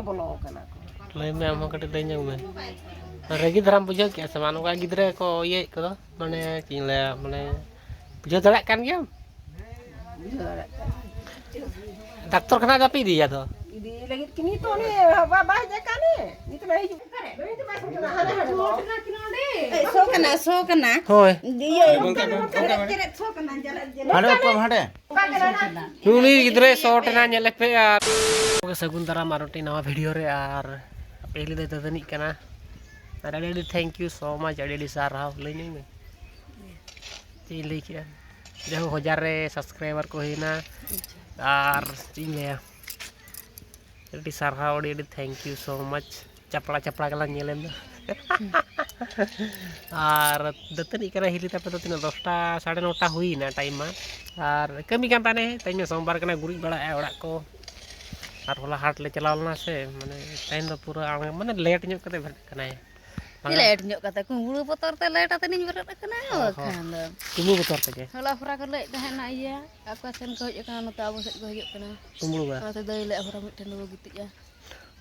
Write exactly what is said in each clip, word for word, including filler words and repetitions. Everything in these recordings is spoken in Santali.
ᱵᱚᱞᱚ ᱟᱠᱟᱱᱟ ᱠᱚ᱾ ᱞᱟᱹᱭ ᱢᱮ, ᱟᱢ ᱦᱚᱸ ᱠᱟᱹᱴᱤᱡ ᱞᱟᱹᱭ ᱧᱚᱜ ᱢᱮ᱾ ᱨᱟᱹᱜᱤ ᱫᱷᱟᱨᱟᱢ ᱵᱩᱡᱷᱟᱹᱣ ᱠᱮᱜᱼᱟ ᱥᱮ ᱵᱟᱝ? ᱱᱚᱝᱠᱟ ᱜᱤᱫᱽᱨᱟᱹ ᱠᱚ ᱤᱭᱟᱹᱭᱮᱫ ᱠᱚᱫᱚ, ᱢᱟᱱᱮ ᱪᱮᱫ ᱤᱧ ᱞᱟᱹᱭᱟ, ᱢᱟᱱᱮ ᱵᱩᱡᱷᱟᱹᱣ ᱫᱟᱲᱮᱭᱟᱜ ᱠᱟᱱ ᱜᱮᱭᱟᱢ? ᱵᱩᱡᱷᱟᱹᱣ ᱫᱟᱲᱮᱭᱟᱜ ᱠᱟᱱ ᱜᱮᱭᱟᱢ᱾ ᱰᱟᱠᱛᱚᱨ ᱠᱷᱟᱱᱟ ᱫᱚ ᱟᱯᱮ ᱤᱫᱤᱭᱮᱭᱟ ᱫᱚ? ᱤᱫᱤ ᱞᱟᱹᱜᱤᱫ ᱠᱤᱱ ᱱᱤᱛᱚᱜ ᱩᱱᱤ ᱵᱟᱵᱟ ᱦᱮᱡ ᱟᱠᱟᱱᱮ, ᱱᱤᱛᱚᱜ ᱱᱟᱭ ᱦᱤᱡᱩᱜ ᱠᱟᱱᱟ᱾ ᱮ, ᱥᱚ ᱠᱟᱱᱟ, ᱥᱚ ᱠᱟᱱᱟ᱾ ᱦᱳᱭ᱾ ᱤᱭᱟᱹ, ᱪᱮᱨᱮᱡ, ᱪᱮᱨᱮᱡ ᱥᱚ ᱠᱟᱱᱟ, ᱡᱟᱞᱟ, ᱡᱟᱞᱟ᱾ ᱦᱟᱸᱰᱮ ᱚᱠᱚᱭ ᱦᱟᱸᱰᱮ? ᱩᱱᱤ ᱜᱤᱫᱽᱨᱟᱹᱭ ᱥᱚᱴ ᱮᱱᱟ, ᱧᱮᱞᱮ ᱯᱮ᱾ ᱟᱨ ᱜᱚᱢᱠᱮ, ᱥᱟᱹᱜᱩᱱ ᱫᱟᱨᱟᱢ ᱟᱨ ᱢᱤᱫᱴᱮᱱ ᱱᱟᱣᱟ ᱵᱷᱤᱰᱤᱭᱳ ᱨᱮ᱾ ᱟᱨ ᱟᱯᱮ ᱦᱤᱞᱤ ᱫᱚᱭ ᱫᱟᱹᱫᱟᱹᱱᱤᱜ ᱠᱟᱱᱟ᱾ ᱟᱨ ᱟᱹᱰᱤ ᱟᱹᱰᱤ thank you so much, ᱟᱹᱰᱤ ᱟᱹᱰᱤ ᱥᱟᱨᱦᱟᱣ᱾ ᱞᱟᱹᱭ ᱧᱚᱜ ᱢᱮ, ᱪᱮᱫ ᱤᱧ ᱞᱟᱹᱭ ᱠᱮᱜᱼᱟ? ᱡᱟᱭᱦᱳᱠ, ᱦᱟᱡᱟᱨ ᱨᱮ subscriber ᱠᱚ ᱦᱩᱭᱱᱟ᱾ ᱟᱨ ᱪᱮᱫ ᱤᱧ ᱞᱟᱹᱭᱟ, ᱟᱹᱰᱤ ᱥᱟᱨᱦᱟᱣ, ᱟᱹᱰᱤ ᱟᱹᱰᱤ thank you so much᱾ ᱪᱟᱯᱲᱟ ᱪᱟᱯᱲᱟ ᱜᱮᱞᱟᱝ ᱧᱮᱞᱮᱱ ᱫᱚ᱾ ᱟᱨ ᱫᱟᱹᱛᱟᱹᱱᱤᱜ ᱠᱟᱱᱟ ᱦᱤᱞᱤ ᱛᱟᱯᱮ ᱫᱚ ᱛᱤᱱᱟᱹᱜ, ᱫᱚᱥᱴᱟ ᱥᱟᱲᱮ ᱱᱚᱴᱟ ᱦᱩᱭᱱᱟ ᱴᱟᱭᱤᱢ ᱢᱟ᱾ ᱟᱨ ᱠᱟᱹᱢᱤ ᱠᱟᱱ ᱛᱟᱦᱮᱱᱟ, ᱛᱮᱦᱮᱧ ᱢᱟ ᱥᱳᱢᱵᱟᱨ ᱠᱟᱱᱟ, ᱜᱩᱨᱤᱡ ᱵᱟᱲᱟᱭᱟ ᱚᱲᱟᱜ ᱠᱚ᱾ ᱟᱨ ᱦᱚᱞᱟ ᱦᱟᱴ ᱞᱮ ᱪᱟᱞᱟᱣ ᱞᱮᱱᱟ ᱥᱮ, ᱢᱟᱱᱮ ᱛᱮᱦᱮᱧ ᱫᱚ ᱯᱩᱨᱟᱹ ᱟᱲᱟᱝ, ᱢᱟᱱᱮ ᱞᱮᱴ ᱧᱚᱜ ᱠᱟᱛᱮ ᱵᱮᱨᱮᱫ ᱠᱟᱱᱟᱭ᱾ ᱵᱟᱝᱟ? ᱞᱮᱴ ᱧᱚᱜ ᱠᱟᱛᱮ, ᱠᱩᱢᱵᱽᱲᱩ ᱵᱚᱛᱚᱨ ᱛᱮ ᱞᱮᱴ ᱟᱛᱮ ᱞᱤᱧ ᱵᱮᱨᱮᱫ ᱟᱠᱟᱱᱟ᱾ ᱚ ᱦᱚᱸ᱾ ᱵᱟᱠᱷᱟᱱ ᱫᱚ ᱠᱩᱢᱵᱽᱲᱩ ᱵᱚᱛᱚᱨ ᱛᱮᱜᱮ? ᱦᱚᱞᱟ ᱦᱚᱨᱟ ᱠᱚ ᱞᱟᱹᱭᱮᱫ ᱛᱟᱦᱮᱱᱟ, ᱤᱭᱟᱹ, ᱚᱠᱟ ᱥᱮᱱ ᱠᱚ ᱦᱮᱡ ᱟᱠᱟᱱᱟ, ᱱᱚᱛᱮ ᱟᱵᱚ ᱥᱮᱫ ᱠᱚ ᱦᱤᱡᱩᱜ ᱠᱟᱱᱟ᱾ ᱠᱩᱢᱵᱽᱲᱩ ᱵᱟ? ᱚᱱᱟᱛᱮ ᱫᱟᱹᱭ ᱞᱟᱹᱭᱮᱫ ᱦᱚᱨᱟ ᱢᱤᱫᱴᱷᱮᱱ ᱫᱚᱵᱚ ᱜᱤᱛᱤᱡᱼᱟ᱾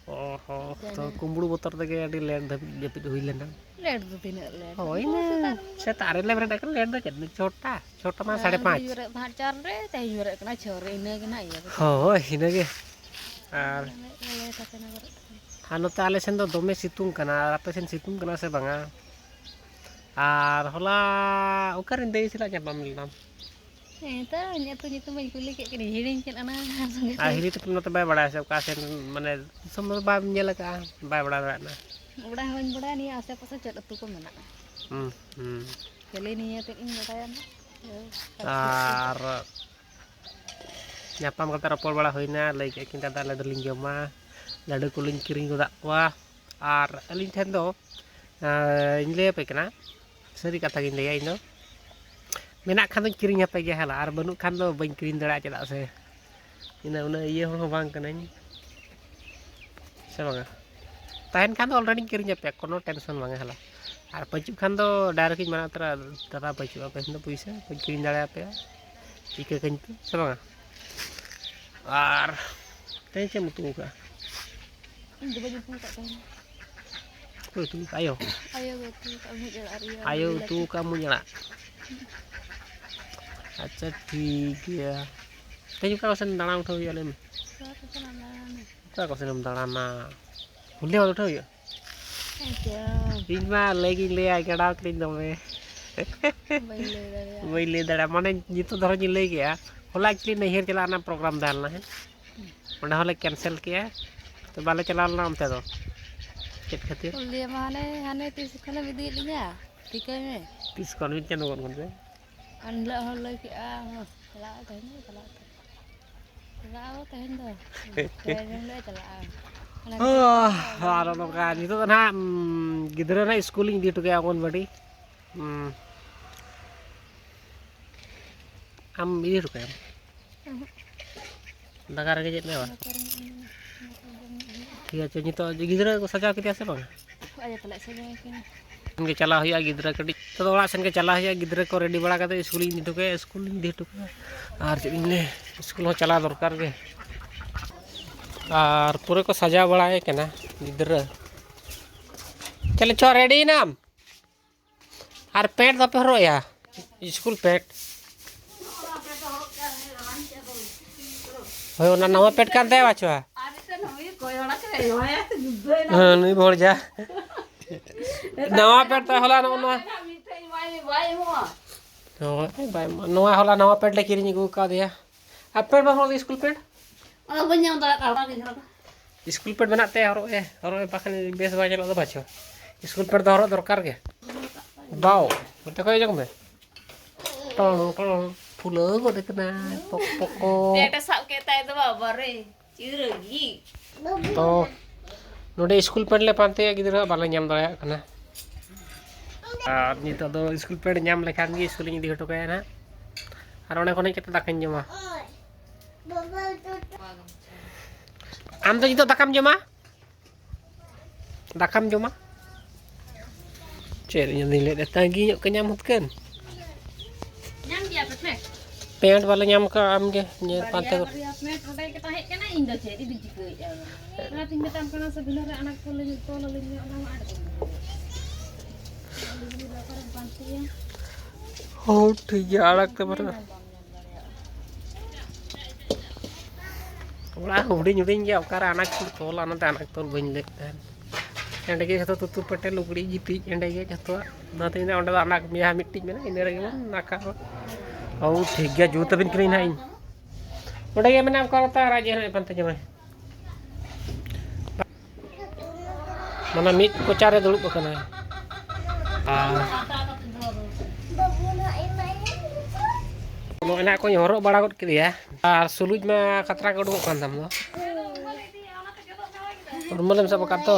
ᱚ ᱦᱚᱸ, ᱛᱚ ᱡᱟᱭᱦᱳᱠ᱾ ᱠᱩᱢᱵᱽᱲᱩ ᱵᱚᱛᱚᱨ ᱛᱮᱜᱮ ᱟᱹᱰᱤ ᱞᱮᱴ ᱫᱷᱟᱹᱵᱤᱡ ᱡᱟᱹᱯᱤᱫ ᱦᱩᱭ ᱞᱮᱱᱟ᱾ ᱞᱮᱴ ᱫᱚ ᱛᱤᱱᱟᱹᱜ ᱞᱮᱴ? ᱦᱳᱭ, ᱤᱱᱟᱹ ᱥᱮᱛᱟᱜ ᱨᱮ᱾ ᱥᱮᱛᱟᱜ ᱨᱮᱞᱮ ᱵᱮᱨᱮᱫ ᱟᱠᱟᱱᱟ, ᱞᱮᱴ ᱫᱚ ᱪᱮᱫ, ᱪᱷᱚᱴᱟ, ᱪᱷᱚᱴᱟ ᱢᱟ ᱥᱟᱲᱮ ᱯᱟᱸᱪ᱾ ᱵᱮᱨᱮᱫ ᱢᱟ ᱪᱟᱨ ᱨᱮ, ᱛᱮᱦᱮᱧ ᱵᱮᱨᱮᱫ ᱠᱟᱱᱟ ᱪᱷᱚ ᱨᱮ, ᱤᱱᱟᱹ ᱜᱮ ᱱᱟᱦᱟᱜ ᱤᱭᱟᱹ ᱫᱚ᱾ ᱦᱳᱭ, ᱤᱱᱟᱹ ᱜᱮ᱾ ᱟᱨ ᱤᱱᱟᱹᱜ ᱞᱮᱴ ᱟᱠᱟᱱᱟ ᱵᱮᱨᱮᱫ ᱠᱟᱱᱟ᱾ ᱟᱨ ᱱᱚᱛᱮ ᱟᱞᱮ ᱥᱮᱱ ᱫᱚ ᱫᱚᱢᱮ ᱥᱤᱛᱩᱝ ᱠᱟᱱᱟ, ᱟᱨ ᱟᱯᱮ ᱥᱮᱱ ᱥᱤᱛᱩᱝ ᱠᱟᱱᱟ ᱥᱮ ᱵᱟᱝᱟ? ᱟᱨ ᱦᱚᱞᱟ ᱚᱠᱟᱨᱮᱱ ᱫᱟᱹᱭ ᱥᱟᱞᱟᱜ ᱧᱟᱯᱟᱢ ᱞᱮᱱᱟᱢ? ᱦᱮᱸ, ᱛᱚ, ᱤᱧ ᱟᱹᱛᱩ ᱧᱩᱛᱩᱢ ᱢᱟᱧ ᱠᱩᱞᱤ ᱠᱮᱫ ᱠᱤᱱᱟ, ᱦᱤᱲᱤᱧ ᱠᱮᱫ ᱚᱱᱟ ᱥᱚᱸᱜᱮ ᱟᱨ ᱥᱚᱸᱜᱮ᱾ ᱦᱤᱞᱤ ᱛᱟᱹᱠᱤᱱ ᱱᱚᱛᱮ ᱵᱟᱭ ᱵᱟᱲᱟᱭᱟ ᱥᱮ, ᱚᱠᱟ ᱥᱮᱱ, ᱢᱟᱱᱮ, ᱫᱤᱥᱚᱢ ᱫᱚ ᱵᱟᱢ ᱧᱮᱞ ᱟᱠᱟᱫᱼᱟ, ᱵᱟᱭ ᱵᱟᱲᱟᱭ ᱫᱟᱲᱮᱭᱟᱜᱼᱟ᱾ ᱵᱟᱲᱟᱭ ᱦᱚᱸᱧ ᱵᱟᱲᱟᱭᱟ, ᱱᱤᱭᱟᱹ ᱟᱥᱮ ᱯᱟᱥᱮ ᱪᱮᱫ ᱟᱹᱛᱩ ᱠᱚ ᱢᱮᱱᱟᱜᱼᱟ᱾ ᱦᱩᱸ, ᱦᱩᱸ᱾ ᱠᱷᱟᱹᱞᱤ ᱱᱤᱭᱟᱹ ᱛᱮᱫ ᱤᱧ ᱵᱟᱲᱟᱭᱟ ᱱᱟᱜ᱾ ᱟᱨ ᱧᱟᱯᱟᱢ ᱠᱟᱛᱮ ᱨᱚᱯᱚᱲ ᱵᱟᱲᱟ ᱦᱩᱭᱱᱟ, ᱞᱟᱹᱭ ᱠᱮᱫ ᱠᱤᱱ, "ᱫᱟᱫᱟ, ᱟᱞᱮ ᱫᱚᱞᱤᱧ ᱡᱚᱢᱟ, ᱞᱟᱹᱰᱩ ᱠᱚᱞᱤᱧ ᱠᱤᱨᱤᱧ ᱜᱚᱫᱟᱜ ᱠᱚᱣᱟ᱾" ᱟᱨ ᱟᱹᱞᱤᱧ ᱴᱷᱮᱱ ᱫᱚ, ᱟᱸ, ᱤᱧ ᱞᱟᱹᱭ ᱟᱯᱮ ᱠᱟᱱᱟ, ᱥᱟᱹᱨᱤ ᱠᱟᱛᱷᱟ ᱜᱤᱧ ᱞᱟᱹᱭᱟ, ᱤᱧ ᱫᱚ ᱢᱮᱱᱟᱜ ᱠᱷᱟᱱ ᱫᱚᱧ ᱠᱤᱨᱤᱧ ᱟᱯᱮ ᱜᱮᱭᱟ ᱦᱮᱞᱟ, ᱟᱨ ᱵᱟᱹᱱᱩᱜ ᱠᱷᱟᱱ ᱫᱚ ᱵᱟᱹᱧ ᱠᱤᱨᱤᱧ ᱫᱟᱲᱮᱭᱟᱜᱼᱟ, ᱪᱮᱫᱟᱜ ᱥᱮ ᱤᱧ ᱫᱚ ᱩᱱᱟᱹᱜ ᱤᱭᱟᱹ ᱦᱚᱲ ᱦᱚᱸ ᱵᱟᱝ ᱠᱟᱹᱱᱟᱹᱧ, ᱥᱮ ᱵᱟᱝᱟ? ᱛᱟᱦᱮᱱ ᱠᱷᱟᱱ ᱫᱚ already ᱠᱤᱨᱤᱧ ᱟᱯᱮᱭᱟ, ᱠᱳᱱᱳ tension ᱵᱟᱝᱟ ᱦᱮᱞᱟ᱾ ᱟᱨ ᱯᱟᱹᱪᱩᱜ ᱠᱷᱟᱱ ᱫᱚ direct ᱤᱧ ᱢᱟᱱᱟ ᱩᱛᱟᱹᱨᱟ, "ᱫᱟᱫᱟ, ᱯᱟᱹᱪᱩᱜᱼᱟ, ᱛᱮᱦᱮᱧ ᱫᱚ ᱯᱩᱭᱥᱟᱹ ᱵᱟᱹᱧ ᱠᱤᱨᱤᱧ ᱫᱟᱲᱮᱭᱟᱯᱮᱭᱟ, ᱤᱠᱟᱹ ᱠᱟᱹᱧ ᱯᱮ", ᱥᱮ ᱵᱟᱝᱟ? ᱟᱨ ᱛᱮᱦᱮᱧ ᱪᱮᱫ ᱮᱢ ᱩᱛᱩ ᱟᱠᱟᱫᱼᱟ? ᱤᱧ ᱫᱚ ᱵᱟᱹᱧ ᱩᱛᱩ ᱟᱠᱟᱫ ᱛᱟᱦᱮᱱᱟ᱾ ᱚᱠᱚᱭ ᱩᱛᱩ ᱟᱠᱟᱫ? ᱟᱭᱳ᱾ ᱟᱭᱳ ᱜᱮ ᱩᱛᱩ ᱟᱠᱟᱫ ᱢᱩᱡ ᱟᱲᱟᱜ ᱟᱨ ᱤᱭᱟᱹ ᱟᱭᱳ ᱩᱛᱩ ᱵᱤᱞᱟᱹᱛᱤ᱾ ᱟᱠᱟᱫ ᱢᱩᱡ ᱟᱲᱟᱜ᱾ ᱟᱪᱪᱷᱟ, ᱴᱷᱤᱠ ᱜᱮᱭᱟ᱾ ᱛᱮᱦᱮᱧ ᱚᱠᱟ ᱠᱚ ᱥᱮᱱ ᱫᱟᱬᱟ ᱩᱴᱷᱟᱹᱣ ᱦᱩᱭᱩᱜᱼᱟ, ᱞᱟᱹᱭ ᱢᱮ? ᱚᱠᱟ ᱠᱚ ᱥᱮᱱ ᱮᱢ ᱫᱟᱬᱟᱱᱟ? ᱦᱩᱞ ᱢᱟᱦᱟ ᱩᱴᱷᱟᱹᱣ ᱦᱩᱭᱩᱜᱼᱟ? ᱦᱮᱸ ᱪᱚ᱾ ᱤᱧ ᱢᱟ ᱞᱟᱹᱭ ᱜᱤᱧ ᱞᱟᱹᱭᱟ, ᱜᱟᱰᱟᱣ ᱠᱤᱫᱟᱹᱧ ᱫᱚᱢᱮ᱾ ᱵᱟᱹᱧ ᱞᱟᱹᱭ ᱫᱟᱲᱮᱭᱟᱜᱼᱟ᱾ ᱵᱟᱹᱧ ᱞᱟᱹᱭ ᱫᱟᱲᱮᱭᱟᱜᱼᱟ, ᱢᱟᱱᱮ ᱱᱤᱛᱚᱜ ᱫᱷᱟᱨᱟ ᱜᱤᱧ ᱞᱟᱹᱭ ᱠᱮᱜᱼᱟ᱾ ᱦᱚᱞᱟ actually ᱱᱟᱹᱭᱦᱟᱹᱨ ᱪᱟᱞᱟᱜ ᱨᱮᱱᱟᱜ program ᱛᱟᱦᱮᱸ ᱞᱮᱱᱟ, ᱦᱮᱸ᱾ ᱚᱸᱰᱮ ᱦᱚᱸᱞᱮ cancel ᱠᱮᱜᱼᱟ, ᱛᱚ ᱵᱟᱞᱮ ᱪᱟᱞᱟᱣ ᱞᱮᱱᱟ ᱚᱱᱛᱮ ᱫᱚ᱾ ᱪᱮᱫ ᱠᱷᱟᱹᱛᱤᱨ? ᱠᱩᱞᱤᱭᱮᱢ ᱦᱟᱱᱮ, ᱦᱟᱱᱮ ᱛᱤᱥ ᱠᱷᱚᱱᱮᱢ ᱤᱫᱤᱭᱮᱫ ᱞᱤᱧᱟ? ᱴᱷᱤᱠᱟᱹᱭ ᱢᱮ᱾ ᱛᱤᱥ ᱠᱷᱚᱱ? ᱢᱤᱫ ᱪᱟᱸᱫᱳ ᱜᱟᱱ ᱠᱷᱚᱱ ᱥᱮ? ᱟᱨ ᱮᱱ ᱦᱤᱞᱳᱜ ᱦᱚᱸ ᱞᱟᱹᱭ ᱠᱮᱜᱼᱟ, ᱦᱚᱸ, ᱪᱟᱞᱟᱜᱼᱟ, ᱛᱮᱦᱮᱧ ᱫᱚ ᱪᱟᱞᱟᱜ ᱟᱯᱮ᱾ ᱪᱟᱞᱟᱜᱼᱟ ᱛᱮᱦᱮᱧ ᱫᱚ᱾ ᱛᱮᱦᱮᱧ ᱦᱤᱞᱳᱜ ᱪᱟᱞᱟᱜᱼᱟ᱾ ᱚᱱᱟ ᱠᱷᱟᱹᱛᱤᱨ ᱦᱚᱸ, ᱟᱨᱚ ᱱᱚᱝᱠᱟ ᱱᱤᱛᱚᱜ ᱫᱚ ᱱᱟᱦᱟᱜ, ᱩᱸ, ᱜᱤᱫᱽᱨᱟᱹ ᱱᱟᱦᱟᱜ ᱥᱠᱩᱞᱤᱧ ᱤᱫᱤ ᱦᱚᱴᱚ ᱠᱟᱭᱟ ᱚᱝᱜᱚᱱᱵᱟᱲᱤ᱾ ᱩᱸ, ᱟᱢ ᱤᱫᱤ ᱦᱚᱴᱚ ᱠᱟᱭᱟᱢ? ᱫᱟᱠᱟ ᱨᱮᱸᱜᱮᱡ ᱮᱫ ᱢᱮᱭᱟ ᱵᱟᱝ? ᱫᱟᱠᱟ ᱨᱮᱸᱜᱮᱡ ᱢᱮᱭᱟ᱾ ᱴᱷᱤᱠ ᱟᱪᱷᱮ, ᱱᱤᱛᱚᱜ ᱜᱤᱫᱽᱨᱟᱹ ᱠᱚ ᱥᱟᱡᱟᱣ ᱠᱮᱫᱮᱭᱟ ᱥᱮ ᱵᱟᱝ? ᱟᱭᱳ ᱛᱟᱞᱮ ᱥᱟᱡᱟᱣ ᱠᱤᱱᱟ᱾ ᱜᱮ ᱪᱟᱞᱟᱣ ᱦᱩᱭᱩᱜᱼᱟ, ᱜᱤᱫᱽᱨᱟᱹ ᱠᱟᱹᱴᱤᱡ ᱛᱚ ᱚᱲᱟᱜ ᱥᱮᱱ ᱜᱮ ᱪᱟᱞᱟᱣ ᱦᱩᱭᱩᱜᱼᱟ, ᱜᱤᱫᱽᱨᱟᱹ ᱠᱚ ready ᱵᱟᱲᱟ ᱠᱟᱛᱮ ᱥᱠᱩᱞᱤᱧ ᱤᱫᱤ ᱦᱚᱴᱚ ᱠᱟᱭᱟ, ᱥᱠᱩᱞᱤᱧ ᱤᱫᱤ ᱦᱚᱴᱚ ᱠᱟᱭᱟ᱾ ᱟᱨ ᱪᱮᱫ ᱤᱧ ᱞᱟᱹᱭᱟ, ᱥᱠᱩᱞ ᱦᱚᱸ ᱪᱟᱞᱟᱣ ᱫᱚᱨᱠᱟᱨ ᱜᱮ᱾ ᱟᱨ ᱯᱩᱨᱟᱹ ᱠᱚ ᱥᱟᱡᱟᱣ ᱵᱟᱲᱟᱭᱮ ᱠᱟᱱᱟ ᱜᱤᱫᱽᱨᱟᱹ᱾ ᱪᱚᱞᱮ ᱪᱚ, ready ᱮᱱᱟᱢ? ᱟᱨ pant ᱫᱚᱯᱮ ᱦᱚᱨᱚᱜ ᱮᱭᱟ? School pant᱾ ᱦᱳᱭ, ᱚᱱᱟ ᱱᱟᱣᱟ pant ᱠᱟᱱ ᱛᱟᱭᱟ ᱵᱟᱪᱷᱟ᱾ ᱦᱮᱸ, ᱱᱩᱭ ᱵᱷᱚᱲᱡᱟ᱾ ᱱᱟᱣᱟ pant ᱛᱟᱭ ᱦᱚᱞᱟ ᱱᱚᱜᱼᱚ ᱱᱚᱣᱟ᱾ ᱦᱳᱭ, ᱵᱟᱭ ᱮᱢᱚᱜᱼᱟ᱾ ᱱᱚᱣᱟ ᱦᱚᱞᱟ ᱱᱟᱣᱟ pant ᱞᱮ ᱠᱤᱨᱤᱧ ᱟᱹᱜᱩ ᱠᱟᱣᱫᱮᱭᱟ᱾ ᱟᱨ pant ᱵᱟᱢ ᱦᱚᱨᱚᱜ ᱫᱟ, ᱥᱠᱩᱞ pant? ᱚᱱᱟ ᱵᱟᱹᱧ ᱧᱟᱢ ᱫᱟᱲᱮᱭᱟᱜ ᱠᱟᱱᱟ, ᱚᱱᱟ ᱜᱤᱧ ᱦᱚᱨᱚᱜᱟ᱾ ᱥᱠᱩᱞ pant ᱢᱮᱱᱟᱜ ᱛᱟᱭᱟ, ᱦᱚᱨᱚᱜ ᱮ, ᱦᱚᱨᱚᱜ ᱮ, ᱵᱟᱠᱷᱟᱱ ᱵᱮᱥ ᱵᱟᱭ ᱧᱮᱞᱚᱜ ᱫᱚ ᱵᱟᱪᱷᱟ᱾ ᱥᱠᱩᱞ pant ᱫᱚ ᱦᱚᱨᱚᱜ ᱫᱚᱨᱠᱟᱨ ᱜᱮ᱾ ᱵᱟᱣ, ᱱᱚᱛᱮ ᱠᱷᱚᱡ ᱚᱪᱚᱜ ᱢᱮ᱾ ᱴᱚᱝ, ᱴᱚᱝ, ᱯᱷᱩᱞᱟᱹᱣ ᱜᱚᱫ ᱠᱟᱱᱟᱭ, ᱯᱚᱠ, ᱯᱚᱠ, ᱯᱚᱠ᱾ ᱯᱮᱴ ᱮ ᱥᱟᱵ ᱠᱮᱫ ᱛᱟᱭ ᱫᱚ ᱵᱟᱵᱟ ᱨᱮ, ᱪᱤᱨᱟᱹᱜᱤ᱾ ᱛᱚ, ᱱᱚᱰᱮ ᱥᱠᱩᱞ pant ᱞᱮ ᱯᱟᱱᱛᱮᱭᱟ, ᱜᱤᱫᱽᱨᱟᱹ ᱵᱟᱞᱮ ᱧᱟᱢ ᱫᱟᱲᱮᱭᱟᱜ ᱠᱟᱱᱟ᱾ ᱟᱨ ᱱᱤᱛᱚᱜ ᱫᱚ ᱥᱠᱩᱞ pant ᱧᱟᱢ ᱞᱮᱠᱷᱟᱱ ᱜᱮ ᱥᱠᱩᱞᱤᱧ ᱤᱫᱤ ᱦᱚᱴᱚ ᱠᱟᱭᱟ ᱱᱟᱦᱟᱜ᱾ ᱟᱨ ᱚᱸᱰᱮ ᱠᱷᱚᱱ ᱦᱮᱡ ᱠᱟᱛᱮ ᱫᱟᱠᱟᱧ ᱡᱚᱢᱟ᱾ ᱟᱢ ᱫᱚ ᱱᱤᱛᱚᱜ ᱫᱟᱠᱟᱢ ᱡᱚᱢᱟ? ᱫᱟᱠᱟᱢ ᱡᱚᱢᱟ? ᱪᱮᱫ ᱤᱧ ᱫᱚᱧ ᱞᱟᱹᱭᱮᱫ, ᱛᱟᱺᱜᱤ ᱧᱚᱜ ᱠᱟᱹᱧᱟᱢ ᱦᱩᱛᱠᱟᱹᱱ? ᱧᱟᱢ ᱜᱮᱭᱟ ᱯᱮ pant? Pant ᱵᱟᱞᱮ ᱧᱟᱢ ᱠᱟᱜᱼᱟ, ᱟᱢᱜᱮ ᱧᱮᱞ ᱵᱟᱨᱭᱟ ᱯᱟᱱᱛᱮ ᱜᱚᱫ᱾ ᱵᱟᱨᱭᱟ pant ᱱᱚᱰᱮ ᱜᱮ ᱛᱟᱦᱮᱸ ᱠᱟᱱᱟ, ᱤᱧ ᱫᱚ ᱪᱮᱫ ᱤᱧ ᱪᱤᱠᱟᱹᱭᱮᱫᱼᱟ? ᱚᱱᱟᱛᱤᱧ ᱢᱮᱛᱟᱢ ᱠᱟᱱᱟ ᱥᱮ, ᱵᱤᱞᱟᱹ ᱨᱮ ᱟᱱᱟᱡ ᱠᱚ ᱞᱟᱹᱜᱤᱫ, ᱛᱚᱞ ᱟᱹᱞᱤᱧ ᱢᱮ, ᱚᱱᱟ ᱢᱟ ᱟᱹᱰᱤ ᱫᱤᱱ ᱦᱩᱭᱩᱜ᱾ ᱵᱤᱡᱽᱞᱤ ᱫᱚ ᱚᱠᱟᱨᱮᱢ ᱯᱟᱱᱛᱮᱭᱟ? ᱦᱳ, ᱴᱷᱤᱠ ᱜᱮᱭᱟ, ᱟᱲᱟᱜ ᱛᱮ ᱵᱟᱨᱟ᱾ ᱚᱲᱟᱜ ᱦᱩᱰᱤᱧ ᱦᱩᱰᱤᱧ ᱜᱮᱭᱟ, ᱚᱠᱟᱨᱮ ᱟᱱᱟᱡ ᱠᱚ ᱛᱚᱞᱟ, ᱚᱱᱟᱛᱮ ᱟᱱᱟᱡ ᱛᱚᱞ ᱵᱟᱹᱧ ᱞᱟᱹᱭᱮᱫ ᱛᱟᱦᱮᱸᱫ᱾ ᱮᱸᱰᱮ ᱜᱮ ᱡᱷᱚᱛᱚ ᱛᱩᱛᱩ ᱯᱮᱴᱮ ᱞᱩᱜᱽᱲᱤ ᱜᱤᱛᱤᱡ, ᱮᱸᱰᱮ ᱜᱮ ᱡᱷᱚᱛᱚᱣᱟᱜ᱾ ᱚᱱᱟᱛᱮ ᱤᱧ ᱫᱚ ᱚᱸᱰᱮ ᱫᱚ ᱟᱱᱟᱡ ᱢᱮᱭᱟ ᱢᱤᱫᱴᱤᱡ ᱢᱮᱱᱟᱜᱼᱟ, ᱤᱱᱟᱹ ᱨᱮᱜᱮ ᱵᱚᱱ ᱱᱟᱠᱟ᱾ ᱚ, ᱴᱷᱤᱠ ᱜᱮᱭᱟ, ᱡᱩᱛ ᱟᱹᱵᱤᱱ ᱠᱟᱹᱱᱟᱹᱧ ᱱᱟᱦᱟᱜ ᱤᱧ᱾ ᱚᱸᱰᱮ ᱜᱮ ᱢᱮᱱᱟᱜ ᱠᱚᱣᱟ, ᱛᱚ ᱨᱟᱡᱽ ᱮ ᱯᱟᱱᱛᱮ ᱡᱟᱶᱟᱭ᱾ ᱢᱟᱱᱮ ᱢᱤᱫ ᱠᱚᱪᱟ ᱨᱮ ᱫᱩᱲᱩᱵ ᱟᱠᱟᱱᱟᱭ᱾ ᱟᱨ ᱱᱚᱜᱼᱚᱭ ᱱᱟᱜ ᱠᱚᱧ ᱦᱚᱨᱚᱜ ᱵᱟᱲᱟ ᱜᱚᱫ ᱠᱮᱫᱮᱭᱟ᱾ ᱟᱨ ᱥᱩᱞᱩᱡ ᱢᱟ ᱠᱷᱟᱛᱨᱟ ᱜᱮ ᱩᱰᱩᱠᱚᱜ ᱠᱟᱱ ᱛᱟᱢ ᱫᱚ᱾ ᱨᱩᱢᱟᱹᱞᱮᱢ ᱥᱟᱵ ᱟᱠᱟᱫ ᱛᱚ?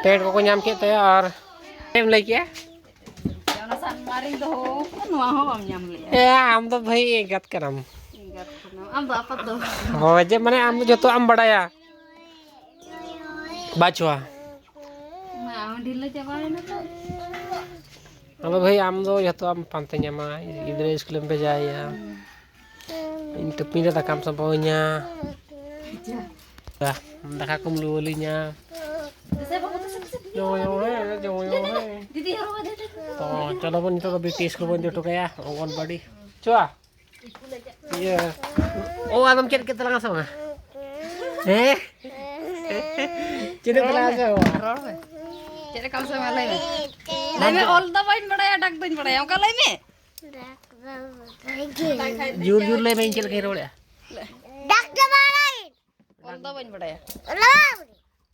ᱯᱮᱱᱴ ᱠᱚᱠᱚ ᱧᱟᱢ ᱠᱮᱫ ᱛᱟᱭᱟ᱾ ᱟᱨ ᱪᱮᱫ ᱮᱢ ᱞᱟᱹᱭ ᱠᱮᱜᱼᱟ? ᱚᱱᱟ ᱥᱟᱱᱢᱟᱨᱤᱧ ᱫᱚᱦᱚ ᱟᱠᱟᱫᱟ, ᱱᱚᱣᱟ ᱦᱚᱸ ᱵᱟᱢ ᱧᱟᱢ ᱞᱮᱜᱼᱟ᱾ ᱮ, ᱟᱢ ᱫᱚ ᱵᱷᱟᱹᱭ ᱮᱸᱜᱟᱛ ᱠᱟᱱᱟᱢ᱾ ᱮᱸᱜᱟᱛ ᱠᱟᱱᱟᱢ᱾ ᱟᱢ ᱫᱚ ᱟᱯᱟᱛ ᱫᱚ᱾ ᱦᱳᱭ, ᱡᱮ ᱢᱟᱱᱮ ᱟᱢ ᱫᱚ ᱡᱚᱛᱚᱣᱟᱜ ᱮᱢ ᱵᱟᱲᱟᱭᱟ᱾ ᱵᱟᱪᱷᱩᱣᱟ᱾ ᱢᱟ, ᱟᱢ ᱰᱷᱤᱞᱟᱹ ᱪᱟᱵᱟᱭᱮᱱᱟ ᱛᱚ᱾ ᱟᱫᱚ ᱵᱷᱟᱹᱭ, ᱟᱢ ᱫᱚ ᱡᱚᱛᱚᱣᱟᱜ ᱮᱢ ᱯᱟᱱᱛᱮ ᱧᱟᱢᱟ, ᱜᱤᱫᱽᱨᱟᱹ ᱤᱥᱠᱩᱞᱮᱢ ᱵᱷᱮᱡᱟᱭᱮᱭᱟ᱾ ᱤᱧ ᱴᱤᱯᱤᱱ ᱨᱮ ᱫᱟᱠᱟᱢ ᱥᱟᱸᱵᱟᱣ ᱟᱹᱧᱟ᱾ ᱫᱟᱠᱟ ᱠᱚᱢ ᱞᱩ ᱟᱹᱞᱤᱧᱟ᱾ ᱡᱚᱢ, ᱡᱚᱢ, ᱦᱮᱸ, ᱡᱚᱢ, ᱡᱚᱢ, ᱦᱮᱸ᱾ ᱫᱤᱫᱤ ᱦᱚᱨᱚᱜ ᱟᱫᱮ ᱛᱟᱠᱚ᱾ ᱛᱚ, ᱪᱚᱞᱚ ᱵᱚᱱ ᱱᱤᱛᱚᱜ ᱫᱚ ᱵᱤᱴᱤ ᱤᱥᱠᱩᱞ ᱵᱚᱱ ᱤᱫᱤ ᱦᱚᱴᱚ ᱠᱟᱭᱟ, ᱚᱝᱜᱚᱱᱵᱟᱲᱤ᱾ ᱪᱚ᱾ ᱤᱭᱟᱹ᱾ ᱳ, ᱟᱫᱚᱢ ᱪᱮᱫ ᱠᱮᱫ ᱛᱟᱞᱟᱝᱟ ᱥᱮ ᱵᱟᱝᱟ? ᱦᱮᱸ? ᱪᱮᱫ ᱮᱢ ᱛᱟᱞᱟᱝᱟ ᱥᱮ ᱵᱟᱝᱟ? ᱨᱚᱲ ᱢᱮ᱾ ᱪᱮᱫ ᱞᱮᱠᱟᱢ ᱥᱮ ᱢᱟ ᱞᱟᱹᱭ ᱢᱮ᱾ ᱞᱟᱹᱭ ᱢᱮ, ᱚᱞ ᱫᱚ ᱵᱟᱹᱧ ᱵᱟᱲᱟᱭᱟ, ᱰᱟᱠ ᱫᱚᱧ ᱵᱟᱲᱟᱭᱟ᱾ ᱚᱱᱠᱟ ᱞᱟᱹᱭ ᱢᱮ᱾ ᱡᱳᱨ ᱡᱳᱨ ᱞᱟᱹᱭ ᱢᱮ, ᱤᱧ ᱪᱮᱫ ᱞᱮᱠᱟᱧ ᱨᱚᱲᱮᱫᱼᱟ᱾ ᱰᱟᱠ ᱫᱚ ᱵᱟᱲᱟᱭ᱾ ᱚᱞ ᱫᱚ ᱵᱟᱹᱧ ᱵᱟᱲᱟᱭᱟ᱾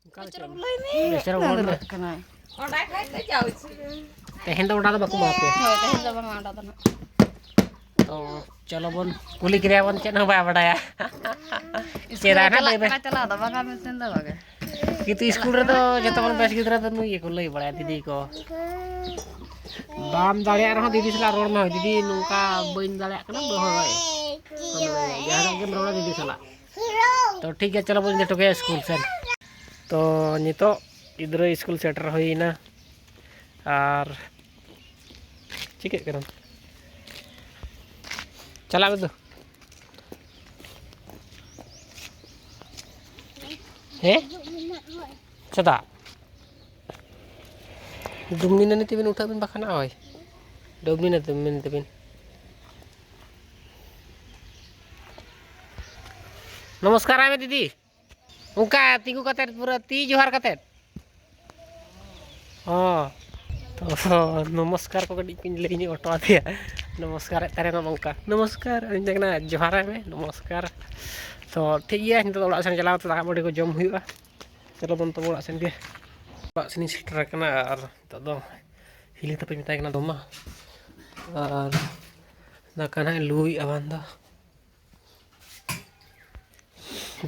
ᱚᱱᱠᱟ ᱫᱚ ᱪᱮᱫ ᱮᱢ ᱞᱟᱹᱭ ᱢᱮ᱾ ᱵᱮᱥ ᱪᱮᱦᱨᱟ ᱨᱚᱲ ᱢᱮ᱾ ᱠᱟᱱᱟᱭ᱾ ᱛᱮᱦᱮᱧ ᱫᱚ ᱚᱸᱰᱟ ᱫᱚ ᱵᱟᱠᱚ ᱮᱢᱟ ᱯᱮᱭᱟ᱾ ᱦᱳᱭ, ᱛᱮᱦᱮᱧ ᱫᱚ ᱵᱟᱝᱟ ᱚᱸᱰᱟ ᱫᱚ ᱱᱟᱜ᱾ ᱛᱚ ᱪᱚᱞᱚ ᱵᱚᱱ ᱠᱩᱞᱤ ᱠᱮᱫᱮᱭᱟ ᱵᱚᱱ, ᱪᱮᱫ ᱦᱚᱸ ᱵᱟᱭ ᱵᱟᱰᱟᱭᱟ᱾ ᱤᱥᱠᱩᱞ ᱪᱮᱫᱟᱜ ᱨᱮ ᱱᱟ ᱪᱟᱞᱟᱜ ᱵᱟᱹᱭ ᱵᱟᱹᱭ ᱠᱟᱱᱟ, ᱪᱟᱞᱟᱣ ᱫᱚ ᱵᱟᱝᱟ ᱢᱮᱱᱛᱮ ᱫᱚ ᱵᱟᱝᱟ᱾ ᱠᱤᱱᱛᱩ ᱤᱥᱠᱩᱞ ᱨᱮᱫᱚ ᱡᱚᱛᱚ ᱠᱷᱚᱱ ᱵᱮᱥ ᱜᱤᱫᱽᱨᱟᱹ ᱫᱚ ᱱᱩᱭ ᱜᱮᱠᱚ ᱞᱟᱹᱭ ᱵᱟᱲᱟᱭᱟ, ᱫᱤᱫᱤ ᱠᱚ᱾ ᱵᱟᱢ ᱫᱟᱲᱮᱭᱟᱜ ᱨᱮᱦᱚᱸ ᱫᱤᱫᱤ ᱥᱟᱞᱟᱜ ᱨᱚᱲ ᱢᱮ, ᱫᱤᱫᱤ ᱱᱚᱝᱠᱟ ᱵᱟᱹᱧ ᱫᱟᱲᱮᱭᱟᱜ ᱠᱟᱱᱟ, ᱵᱟᱹᱧ ᱨᱚᱲ ᱫᱟᱲᱮᱭᱟᱜᱼᱟ᱾ ᱡᱟᱦᱟᱱᱟᱜ ᱜᱮᱢ ᱨᱚᱲᱟ ᱫᱤᱫᱤ ᱥᱟᱞᱟᱜ᱾ ᱛᱚ ᱴᱷᱤᱠ ᱜᱮᱭᱟ, ᱪᱚᱞᱚ ᱵᱚᱱ ᱤᱫᱤ ᱦᱚᱴᱚ ᱠᱟᱭᱟ ᱤᱥᱠᱩᱞ ᱥᱮᱱ᱾ ᱛᱚ ᱱᱤᱛᱚᱜ ᱜᱤᱫᱽᱨᱟᱹ ᱤᱥᱠᱩᱞ ᱥᱮᱴᱮᱨ ᱦᱩᱭᱱᱟ᱾ ᱟᱨ ᱪᱤᱠᱟᱹᱜ ᱠᱟᱱᱟ? ᱪᱟᱞᱟᱜ ᱢᱮ ᱫᱩ᱾ ᱦᱮᱸ? ᱪᱮᱫᱟᱜ? ᱰᱩᱢᱱᱤ ᱱᱟᱹᱱᱤ ᱛᱮᱵᱤᱱ ᱩᱴᱷᱟᱹᱜ ᱵᱤᱱ ᱵᱟᱠᱷᱟᱱ ᱳᱭ᱾ ᱰᱩᱢᱱᱤ ᱱᱟᱹᱱᱤ ᱛᱮᱵᱤᱱ᱾ ᱱᱚᱢᱚᱥᱠᱟᱨ ᱟᱭ ᱢᱮ ᱫᱤᱫᱤ᱾ ᱚᱱᱠᱟ ᱛᱤᱸᱜᱩ ᱠᱟᱛᱮᱫ ᱯᱩᱨᱟᱹ ᱛᱤ ᱡᱚᱦᱟᱨ ᱠᱟᱛᱮᱫ᱾ ᱦᱚᱸ᱾ ᱛᱚ ᱱᱚᱢᱚᱥᱠᱟᱨ ᱠᱚ ᱠᱟᱹᱴᱤᱡ ᱠᱚᱧ ᱞᱟᱹᱭ ᱧᱚᱜ ᱦᱚᱴᱚ ᱟᱫᱮᱭᱟ᱾ ᱱᱚᱢᱚᱥᱠᱟᱨᱮᱫ ᱛᱟᱦᱮᱱᱟ ᱱᱚᱝᱠᱟ, "ᱱᱚᱢᱚᱥᱠᱟᱨ", ᱤᱧ ᱢᱮᱛᱟᱭ ᱠᱟᱱᱟ, "ᱡᱚᱦᱟᱨᱟᱭ ᱢᱮ, ᱱᱚᱢᱚᱥᱠᱟᱨ᱾" ᱛᱚ ᱴᱷᱤᱠ ᱜᱮᱭᱟ, ᱱᱤᱛᱚᱜ ᱫᱚ ᱚᱲᱟᱜ ᱥᱮᱱ ᱪᱟᱞᱟᱣ ᱠᱟᱛᱮ ᱫᱟᱠᱟ ᱢᱟᱹᱰᱤ ᱠᱚ ᱡᱚᱢ ᱦᱩᱭᱩᱜᱼᱟ᱾ ᱪᱚᱞᱚ ᱵᱚᱱ ᱛᱚᱵᱮ ᱚᱲᱟᱜ ᱥᱮᱱ ᱜᱮ᱾ ᱚᱲᱟᱜ ᱥᱮᱱᱤᱧ ᱥᱮᱴᱮᱨ ᱟᱠᱟᱱᱟ ᱟᱨ ᱱᱤᱛᱚᱜ ᱫᱚ ᱦᱤᱞᱤ ᱛᱟᱯᱮᱧ ᱢᱮᱛᱟᱭ ᱠᱟᱱᱟ ᱫᱚᱢᱟ᱾ ᱟᱨ ᱫᱟᱠᱟ ᱱᱟᱦᱟᱜ ᱞᱩᱭᱮᱫᱼᱟ ᱵᱟᱝ ᱫᱚ᱾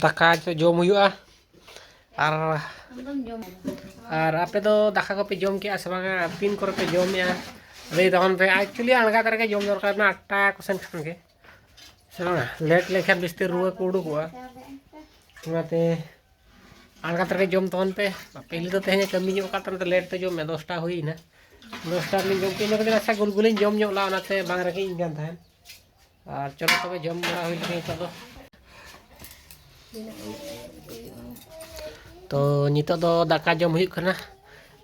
ᱫᱟᱠᱟ ᱱᱤᱛᱚᱜ ᱡᱚᱢ ᱦᱩᱭᱩᱜᱼᱟ᱾ ᱟᱨ, ᱟᱨ ᱟᱯᱮ ᱫᱚ ᱫᱟᱠᱟ ᱠᱚᱯᱮ ᱡᱚᱢ ᱠᱮᱜᱼᱟ ᱥᱮ ᱵᱟᱝᱟ? ᱛᱤᱱ ᱠᱚᱨᱮ ᱯᱮ ᱡᱚᱢᱮᱜᱼᱟ? ᱞᱟᱹᱭ ᱛᱟᱵᱚᱱ ᱯᱮ᱾ Actually ᱟᱬᱜᱟᱛ ᱨᱮᱜᱮ ᱡᱚᱢ ᱫᱚᱨᱠᱟᱨ ᱠᱟᱱᱟ, ᱟᱴᱴᱟ ᱠᱚ ᱥᱮᱱ ᱠᱷᱟᱱ ᱜᱮ, ᱥᱮ ᱵᱟᱝᱟ? Late ᱞᱮᱱᱠᱷᱟᱱ ᱵᱮᱥᱛᱮ ᱨᱩᱣᱟᱹ ᱠᱚ ᱩᱰᱩᱠᱚᱜᱼᱟ᱾ ᱚᱱᱟᱛᱮ ᱟᱬᱜᱟᱛ ᱨᱮᱜᱮ ᱡᱚᱢ ᱛᱟᱵᱚᱱ ᱯᱮ᱾ ᱯᱟᱹᱦᱤᱞ ᱫᱚ ᱛᱮᱦᱮᱧ ᱠᱟᱹᱢᱤ ᱧᱚᱜ ᱟᱠᱟᱫ ᱛᱟᱦᱮᱱ ᱛᱮ late ᱛᱮ ᱡᱚᱢ ᱢᱮ, ᱫᱚᱥᱴᱟ ᱦᱩᱭᱮᱱᱟ᱾ ᱫᱚᱥᱴᱟ ᱨᱮᱞᱤᱧ ᱡᱚᱢ ᱠᱮᱫ ᱤᱱᱟᱹ ᱠᱟᱛᱮ ᱱᱟᱥᱮ ᱜᱩᱞ ᱜᱩᱞᱤᱧ ᱡᱚᱢ ᱧᱚᱜ ᱞᱮᱫᱟ, ᱚᱱᱟᱛᱮ ᱵᱟᱝ ᱨᱮᱸᱜᱮᱡ ᱤᱧ ᱠᱟᱱ ᱛᱟᱦᱮᱸᱫ᱾ ᱟᱨ ᱪᱚᱞᱚ ᱛᱚᱵᱮ ᱡᱚᱢ ᱵᱟᱲᱟ ᱦᱩᱭ ᱞᱮᱱᱜᱮ ᱱᱤᱛᱚᱜ ᱫᱚ᱾ ᱛᱚ ᱱᱤᱛᱚᱜ ᱫᱚ ᱫᱟᱠᱟ ᱡᱚᱢ ᱦᱩᱭᱩᱜ ᱠᱟᱱᱟ,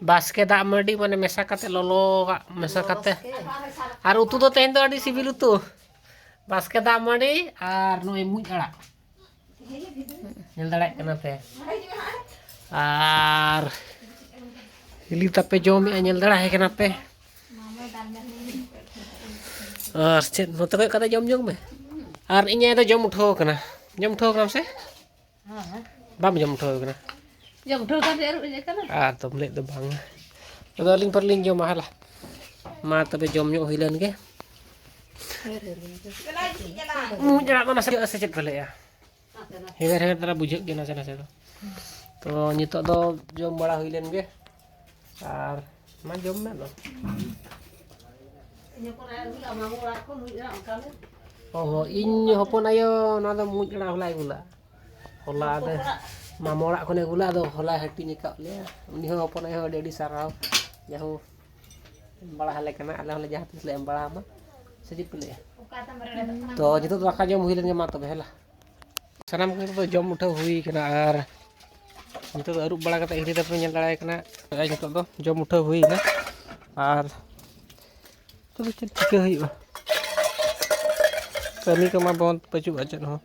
ᱵᱟᱥᱠᱮ ᱫᱟᱜ ᱢᱟᱹᱰᱤ, ᱢᱟᱱᱮ ᱢᱮᱥᱟ ᱠᱟᱛᱮ, ᱞᱚᱞᱚᱣᱟᱜ ᱢᱮᱥᱟ ᱠᱟᱛᱮ᱾ ᱟᱨ ᱩᱛᱩ ᱫᱚ ᱛᱮᱦᱮᱧ ᱫᱚ ᱟᱹᱰᱤ ᱥᱤᱵᱤᱞ ᱩᱛᱩ, ᱵᱟᱥᱠᱮ ᱫᱟᱜ ᱢᱟᱹᱰᱤ ᱟᱨ ᱱᱚᱜᱼᱚᱭ ᱢᱩᱡ ᱟᱲᱟᱜ᱾ ᱧᱮᱞ ᱫᱟᱲᱮᱭᱟᱜ ᱠᱟᱱᱟ ᱯᱮ᱾ ᱟᱨ ᱦᱤᱞᱤ ᱛᱟᱯᱮ ᱡᱚᱢᱮᱜᱼᱟ, ᱧᱮᱞ ᱫᱟᱲᱮᱭᱟᱭ ᱠᱟᱱᱟ ᱯᱮ᱾ ᱟᱨ ᱪᱮᱫ, ᱱᱚᱛᱮ ᱠᱚᱭᱚᱜ ᱠᱟᱛᱮ ᱡᱚᱢ ᱡᱚᱝ ᱢᱮ᱾ ᱟᱨ ᱤᱧ ᱟᱭᱳ ᱫᱚ ᱡᱚᱢ ᱩᱴᱷᱟᱹᱣ ᱠᱟᱱᱟ᱾ ᱡᱚᱢ ᱩᱴᱷᱟᱹᱣ ᱠᱟᱱᱟᱢ ᱥᱮ? ᱦᱮᱸ᱾ ᱵᱟᱢ ᱡᱚᱢ ᱩᱴᱷᱟᱹᱣ ᱠᱟᱱᱟ? ᱡᱚᱢ ᱩᱴᱷᱟᱹᱣ ᱠᱟᱱ ᱨᱮᱭᱟᱜ ᱟᱹᱨᱩᱵ ᱦᱮᱡ ᱟᱠᱟᱱᱟ᱾ ᱟᱨ ᱫᱚᱢ ᱞᱟᱹᱭᱮᱫ ᱫᱚ ᱵᱟᱝᱟ᱾ ᱟᱫᱚ ᱟᱹᱞᱤᱧ ᱯᱚᱨᱮ ᱞᱤᱧ ᱡᱚᱢᱟ, ᱦᱟᱞᱟ᱾ ᱢᱟ ᱛᱚᱵᱮ ᱡᱚᱢ ᱧᱚᱜ ᱦᱩᱭ ᱞᱮᱱ ᱜᱮ᱾ ᱢᱩᱡ ᱟᱲᱟᱜ ᱫᱚ ᱱᱟᱥᱮ ᱥᱮ ᱪᱮᱫ ᱯᱮ ᱞᱟᱹᱭᱟ? ᱦᱮᱣᱮᱨ ᱦᱮᱣᱮᱨ ᱫᱷᱟᱨᱟ ᱵᱩᱡᱷᱟᱹᱜ ᱜᱮᱭᱟ ᱱᱟᱥᱮ ᱱᱟᱥᱮ ᱫᱚ᱾ ᱛᱚ ᱱᱤᱛᱚᱜ ᱫᱚ ᱡᱚᱢ ᱵᱟᱲᱟ ᱦᱩᱭ ᱞᱮᱱ ᱜᱮ᱾ ᱟᱨ ᱢᱟ ᱡᱚᱢ ᱢᱮ ᱟᱫᱚ᱾ ᱤᱧ ᱦᱚᱯᱚᱱ ᱟᱭᱳ ᱟᱹᱜᱩ ᱞᱮᱫᱼᱟ ᱢᱟᱢᱩ ᱚᱲᱟᱜ ᱠᱷᱚᱱ ᱢᱩᱡ ᱟᱲᱟᱜ ᱚᱱᱠᱟ ᱜᱮ᱾ ᱚ ᱦᱚᱸ, ᱤᱧ ᱦᱚᱯᱚᱱ ᱟᱭᱳ ᱱᱚᱣᱟ ᱫᱚ ᱢᱩᱡ ᱟᱲᱟᱜ ᱦᱚᱞᱟᱭ ᱟᱹᱜᱩ ᱞᱮᱫᱼᱟ᱾ ᱦᱚᱞᱟ ᱟᱫᱚ ᱢᱟᱢᱚ ᱚᱲᱟᱜ ᱠᱷᱚᱱᱮ ᱟᱹᱜᱩ ᱞᱮᱫᱼᱟ, ᱟᱫᱚ ᱦᱚᱞᱟᱭ ᱦᱟᱹᱴᱤᱧ ᱟᱠᱟᱫ ᱞᱮᱭᱟ᱾ ᱩᱱᱤ ᱦᱚᱸ ᱦᱚᱯᱚᱱ ᱟᱭᱳ ᱦᱚᱸ ᱟᱹᱰᱤ ᱟᱹᱰᱤ ᱥᱟᱨᱦᱟᱣ᱾ ᱡᱟᱦᱳ ᱮᱢ ᱵᱟᱲᱟ ᱟᱞᱮ ᱠᱟᱱᱟ, ᱟᱞᱮ ᱦᱚᱸᱞᱮ ᱡᱟᱦᱟᱸ ᱛᱤᱥ ᱞᱮ ᱮᱢ ᱵᱟᱲᱟ ᱟᱢᱟ᱾ ᱥᱮ ᱪᱮᱫ ᱯᱮ ᱞᱟᱹᱭᱟ? ᱛᱚ ᱱᱤᱛᱚᱜ ᱫᱚ ᱫᱟᱠᱟ ᱡᱚᱢ ᱦᱩᱭ ᱞᱮᱱ ᱜᱮ, ᱢᱟ ᱛᱚᱵᱮ ᱦᱮᱞᱟ᱾ ᱥᱟᱱᱟᱢ ᱠᱚᱜᱮ ᱫᱚ ᱡᱚᱢ ᱩᱴᱷᱟᱹᱣ ᱦᱩᱭ ᱠᱟᱱᱟ ᱟᱨ ᱱᱤᱛᱚᱜ ᱫᱚ ᱟᱹᱨᱩᱵ ᱵᱟᱲᱟ ᱠᱟᱛᱮ ᱦᱤᱨᱤ ᱛᱟᱯᱮ ᱧᱮᱞ ᱫᱟᱲᱮᱭᱟᱭ ᱠᱟᱱᱟ᱾ ᱱᱤᱛᱚᱜ ᱫᱚ ᱡᱚᱢ ᱩᱴᱷᱟᱹᱣ ᱦᱩᱭᱱᱟ᱾ ᱟᱨ ᱱᱤᱛᱚᱜ ᱫᱚ ᱪᱮᱫ ᱪᱤᱠᱟᱹ ᱦᱩᱭᱩᱜᱼᱟ? ᱠᱟᱹᱢᱤ ᱠᱚᱢᱟ ᱵᱚᱱᱫ ᱯᱟᱹᱪᱩᱜᱼᱟ ᱪᱮᱫ ᱦᱚᱸ᱾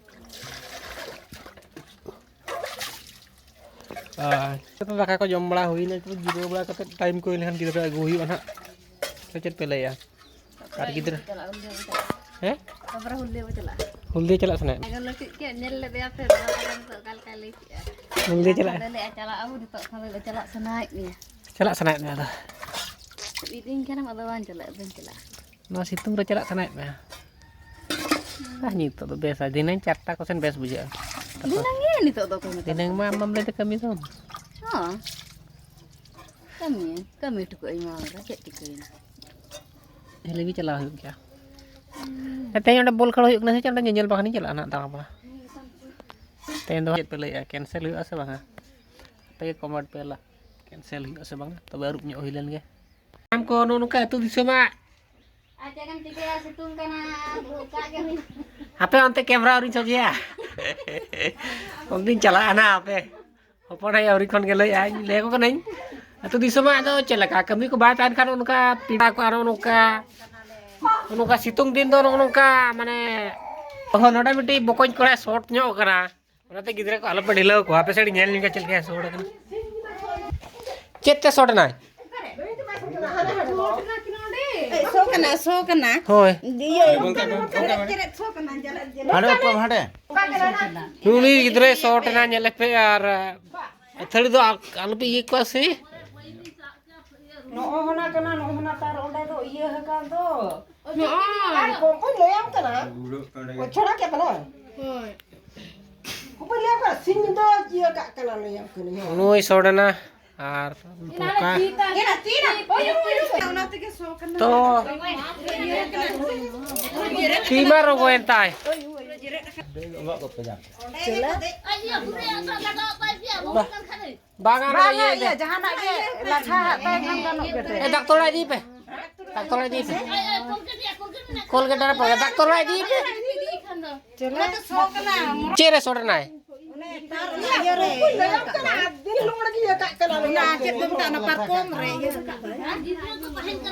ᱟᱨ ᱱᱤᱛᱚᱜ ᱫᱚ ᱫᱟᱠᱟ ᱠᱚ ᱡᱚᱢ ᱵᱟᱲᱟ ᱦᱩᱭᱱᱟ᱾ ᱱᱤᱛᱚᱜ ᱫᱚ ᱡᱤᱨᱟᱹᱣ ᱵᱟᱲᱟ ᱠᱟᱛᱮ ᱴᱟᱭᱤᱢ ᱠᱚ ᱦᱩᱭ ᱞᱮᱠᱷᱟᱱ ᱜᱤᱫᱽᱨᱟᱹ ᱟᱹᱜᱩ ᱦᱩᱭᱩᱜᱼᱟ ᱱᱟᱦᱟᱜ᱾ ᱥᱮ ᱪᱮᱫ ᱯᱮ ᱞᱟᱹᱭᱟ? ᱟᱨ ᱜᱤᱫᱽᱨᱟᱹ ᱪᱟᱞᱟᱜ, ᱦᱩᱞ ᱫᱤᱣᱟᱥ ᱪᱟᱞᱟᱜ᱾ ᱦᱮᱸ? ᱛᱟᱯᱚᱨᱮ ᱦᱩᱞ ᱫᱤᱣᱟᱥ ᱪᱟᱞᱟᱜ᱾ ᱦᱩᱞ ᱫᱤᱣᱟᱥ ᱪᱟᱞᱟᱜ ᱥᱟᱱᱟᱭᱮᱫ ᱢᱮᱭᱟ? ᱟᱫᱚ ᱞᱟᱹᱴᱩᱡ ᱠᱮᱫ ᱧᱮᱞ ᱞᱮᱫᱮᱭᱟ ᱯᱮ, ᱵᱟᱵᱟ ᱛᱟᱞᱟᱝ ᱱᱤᱛᱚᱜ ᱚᱠᱟ ᱞᱮᱠᱟᱭ ᱞᱟᱹᱭ ᱠᱮᱜᱼᱟ᱾ ᱦᱩᱞ ᱫᱤᱣᱟᱥ ᱪᱟᱞᱟᱜ᱾ ᱟᱫᱚ ᱞᱟᱹᱭ ᱮᱫᱼᱟ, ᱪᱟᱞᱟᱜ ᱟᱵᱚ ᱱᱤᱛᱚᱜ ᱠᱷᱚᱱ ᱫᱚ ᱪᱟᱞᱟᱜ ᱥᱟᱱᱟᱭᱮᱫ ᱢᱮᱭᱟ᱾ ᱪᱟᱞᱟᱜ ᱥᱟᱱᱟᱭᱮᱫ ᱢᱮᱭᱟ ᱟᱫᱚ? ᱤᱫᱤᱧ ᱠᱷᱟᱱᱮᱢ ᱟᱫᱚ ᱵᱟᱝ ᱪᱟᱞᱟᱜ, ᱵᱟᱹᱧ ᱪᱟᱞᱟᱜᱼᱟ᱾ ᱱᱚᱣᱟ ᱥᱤᱛᱩᱝ ᱨᱮ ᱪᱟᱞᱟᱜ ᱥᱟᱱᱟᱭᱮᱫ ᱢᱮᱭᱟ? ᱟᱨ ᱱᱤᱛᱚᱜ ᱫᱚ ᱵᱮᱥᱟ, ᱫᱷᱤᱱᱟᱹᱝ ᱪᱟᱨᱴᱟ ᱠᱚᱥᱮᱱ ᱵᱮᱥ ᱵᱩᱡᱷᱟᱹᱜᱼᱟ᱾ ᱫᱷᱤᱱᱟᱹᱝ ᱜᱮ ᱱᱤᱛᱚᱜ ᱫᱚ ᱚᱠᱚᱭ ᱢᱮᱛᱟᱢ ᱫᱷᱤᱱᱟᱹᱝ ᱠᱟᱱᱟ? ᱢᱟ ᱟᱢ ᱵᱟᱢ ᱞᱟᱹᱭ ᱛᱮ ᱠᱟᱹᱢᱤ ᱫᱚ᱾ ᱦᱚᱸ᱾ ᱠᱟᱹᱢᱤ, ᱠᱟᱹᱢᱤ ᱦᱚᱴᱚ ᱠᱟᱜ ᱟᱹᱧ ᱢᱟ ᱚᱱᱟ ᱪᱮᱫ ᱪᱤᱠᱟᱹᱭᱮᱱᱟ? ᱦᱤᱞᱤ ᱜᱮ ᱪᱟᱞᱟᱣ ᱦᱩᱭᱩᱜ ᱜᱮᱭᱟ᱾ ᱛᱮᱦᱮᱧ ᱚᱸᱰᱮ ᱵᱚᱞ ᱠᱷᱮᱞ ᱦᱩᱭᱩᱜ ᱠᱟᱱᱟ ᱥᱮ ᱪᱮᱫ? ᱚᱸᱰᱮ ᱧᱮᱧᱮᱞ ᱵᱟᱠᱷᱟᱱᱤᱧ ᱪᱟᱞᱟᱜᱼᱟ ᱱᱟᱦᱟᱜ ᱫᱟᱬᱟ ᱵᱟᱲᱟ᱾ ᱛᱮᱦᱮᱧ ᱫᱚ ᱪᱮᱫ ᱯᱮ ᱞᱟᱹᱭᱮᱫᱼᱟ, ᱠᱮᱱᱥᱮᱞ ᱦᱩᱭᱩᱜᱼᱟ ᱥᱮ ᱵᱟᱝᱟ? ᱟᱯᱮ ᱜᱮ ᱠᱚᱢᱮᱱᱴ ᱯᱮ ᱞᱟ, ᱠᱮᱱᱥᱮᱞ ᱦᱩᱭᱩᱜᱼᱟ ᱥᱮ ᱵᱟᱝᱟ? ᱛᱚᱵᱮ ᱟᱹᱨᱩᱵ ᱧᱚᱜ ᱦᱩᱭ ᱞᱮᱱ ᱜᱮ᱾ ᱥᱟᱱᱟᱢ ᱠᱚ ᱱᱚᱜᱼᱚ ᱱᱚᱝᱠᱟ ᱟᱹᱛᱩ ᱫᱤᱥᱚᱢᱟᱜ᱾ ᱟᱨ ᱪᱮᱫ ᱮᱢ ᱪᱤᱠᱟᱹᱭᱟ, ᱥᱤᱛᱩᱝ ᱠᱟᱱᱟ, ᱫᱩᱲᱩᱵ ᱠᱟᱜ ᱜᱮ ᱦᱩᱭᱩᱜ᱾ ᱟᱯᱮ ᱚᱱᱛᱮ ᱠᱮᱢᱨᱟ ᱟᱹᱣᱨᱤᱧ ᱥᱚᱡᱷᱮᱭᱟ᱾ ᱩᱱᱫᱤᱱ ᱪᱟᱞᱟᱜᱼᱟ ᱱᱟ ᱟᱯᱮ᱾ ᱦᱚᱯᱚᱱ ᱟᱭᱳ ᱟᱹᱣᱨᱤ ᱠᱷᱚᱱ ᱜᱮ ᱞᱟᱹᱭᱮᱫᱼᱟᱹᱧ, ᱞᱟᱹᱭ ᱟᱠᱚ ᱠᱟᱹᱱᱟᱹᱧ, ᱟᱹᱛᱩ ᱫᱤᱥᱚᱢᱟᱜ ᱫᱚ ᱪᱮᱫ ᱞᱮᱠᱟ? ᱠᱟᱹᱢᱤ ᱠᱚ ᱵᱟᱭ ᱛᱟᱦᱮᱱ ᱠᱷᱟᱱ ᱚᱱᱠᱟ ᱯᱮᱲᱟ ᱠᱚ ᱟᱨᱚ ᱱᱚᱝᱠᱟ, ᱱᱚᱝᱠᱟ ᱥᱤᱛᱩᱝ ᱫᱤᱱ ᱫᱚ ᱱᱚᱜᱼᱚ ᱱᱚᱝᱠᱟ ᱢᱟᱱᱮ, ᱚᱦᱚ, ᱱᱚᱰᱮ ᱢᱤᱫᱴᱤᱡ ᱵᱚᱠᱚᱧ ᱠᱚᱲᱟᱭ ᱥᱚᱨᱴ ᱧᱚᱜ ᱠᱟᱱᱟ᱾ ᱚᱱᱟᱛᱮ ᱜᱤᱫᱽᱨᱟᱹ ᱠᱚ ᱟᱞᱚᱯᱮ ᱰᱷᱤᱞᱟᱹᱣ ᱠᱚᱣᱟ᱾ ᱟᱯᱮ ᱥᱮᱫ ᱧᱮᱞ ᱧᱚᱜᱟ ᱪᱮᱫ ᱞᱮᱠᱟᱭ ᱥᱚᱨᱴ ᱠᱟᱱᱟ᱾ ᱪᱮᱫ ᱛᱮ ᱥᱚᱨᱴ ᱮᱱᱟᱭ? ᱥᱚ ᱠᱟᱱᱟ, ᱥᱚ ᱠᱟᱱᱟ᱾ ᱦᱳᱭ᱾ ᱤᱭᱟᱹ, ᱪᱮᱨᱮᱡ ᱥᱚ ᱠᱟᱱᱟ, ᱡᱟᱞᱟᱫ ᱡᱟᱞᱟᱫ᱾ ᱦᱟᱸᱰᱮ ᱚᱠᱚᱭ ᱦᱟᱸᱰᱮ? ᱩᱱᱤ ᱜᱤᱫᱽᱨᱟᱹᱭ ᱥᱚᱨᱴ ᱮᱱᱟ, ᱧᱮᱞᱮ ᱯᱮ, ᱟᱨ ᱟᱹᱛᱷᱟᱹᱲᱤ ᱫᱚ ᱟᱞᱚᱯᱮ ᱤᱭᱟᱹ ᱠᱚᱣᱟ ᱥᱮ᱾ ᱱᱚᱜᱼᱚ ᱦᱚᱱᱟ ᱠᱟᱱᱟ, ᱱᱚᱜᱼᱚ ᱦᱚᱱᱟ ᱛᱟᱨ ᱚᱸᱰᱮ ᱫᱚ ᱤᱭᱟᱹ ᱟᱠᱟᱱ ᱫᱚ᱾ ᱱᱚᱜᱼᱚᱭ᱾ ᱟᱨ ᱠᱚ-, ᱚᱠᱚᱭ ᱞᱟᱹᱭᱟᱢ ᱠᱟᱱᱟ? ᱚ, ᱪᱷᱚᱲᱟ ᱠᱮᱫ ᱛᱟᱞᱟᱝ᱾ ᱦᱳᱭ᱾ ᱚᱠᱚᱭ ᱞᱟᱹᱭᱟᱢ ᱠᱟᱱᱟ? ᱥᱤᱧ ᱧᱤᱫᱟᱹ ᱤᱭᱟᱹ ᱠᱟᱜ ᱠᱟᱱᱟ, ᱞᱟᱹᱭᱟᱢ ᱠᱟᱹᱱᱟᱹᱧ, ᱦᱮᱸ᱾ ᱱᱩᱭ ᱥᱚᱰᱮᱱᱟ ᱟᱨ ᱯᱚᱠᱟ᱾ ᱮᱱᱟ ᱛᱤᱨᱟ-, ᱚᱱᱟ ᱛᱮᱜᱮ ᱥᱚ ᱠᱟᱱᱟ᱾ ᱛᱚ, ᱤᱭᱟᱹ ᱠᱟᱱᱟ᱾ ᱛᱤ ᱢᱟ ᱨᱚᱜᱚᱭᱮᱱ ᱛᱟᱭ᱾ ᱚᱸᱰᱮ ᱜᱮ ᱫᱮᱡ ᱵᱟᱝᱟ, ᱵᱟᱝᱟ, ᱤᱭᱟᱹ, ᱤᱭᱟᱹ, ᱤᱭᱟᱹ, ᱡᱟᱦᱟᱱᱟᱜ ᱜᱮ ᱞᱟᱴᱷᱟ ᱦᱟᱜ ᱛᱟᱭ ᱠᱷᱟᱱ ᱜᱟᱱᱚᱜ ᱜᱮ ᱛᱟᱭ᱾ ᱮ, ᱰᱟᱠᱛᱚᱨ ᱚᱲᱟᱜ ᱤᱫᱤᱭᱮ ᱯᱮ᱾ ᱰᱟᱠᱛᱚᱨ ᱚᱲᱟᱜ ᱤᱫᱤᱭᱮ ᱯᱮ᱾ ᱠᱳᱞᱜᱮᱴ ᱨᱮ ᱯᱚᱲᱮ, ᱰᱟᱠᱛᱚᱨ ᱚᱲᱟᱜ ᱤᱫᱤᱭᱮ ᱯᱮ᱾ ᱪᱮᱫ ᱨᱮ ᱥᱚᱴ ᱮᱱᱟᱭ? ᱤᱭᱟᱹ ᱨᱮ, ᱤᱭᱟᱹ ᱠᱟᱜ ᱫᱚ᱾ ᱚᱱᱟ ᱪᱮᱫ ᱠᱚ ᱢᱮᱛᱟᱜᱼᱟ, ᱚᱱᱟ ᱯᱟᱨᱠᱚᱢ ᱨᱮ ᱤᱭᱟᱹ ᱠᱟᱜ ᱫᱚ᱾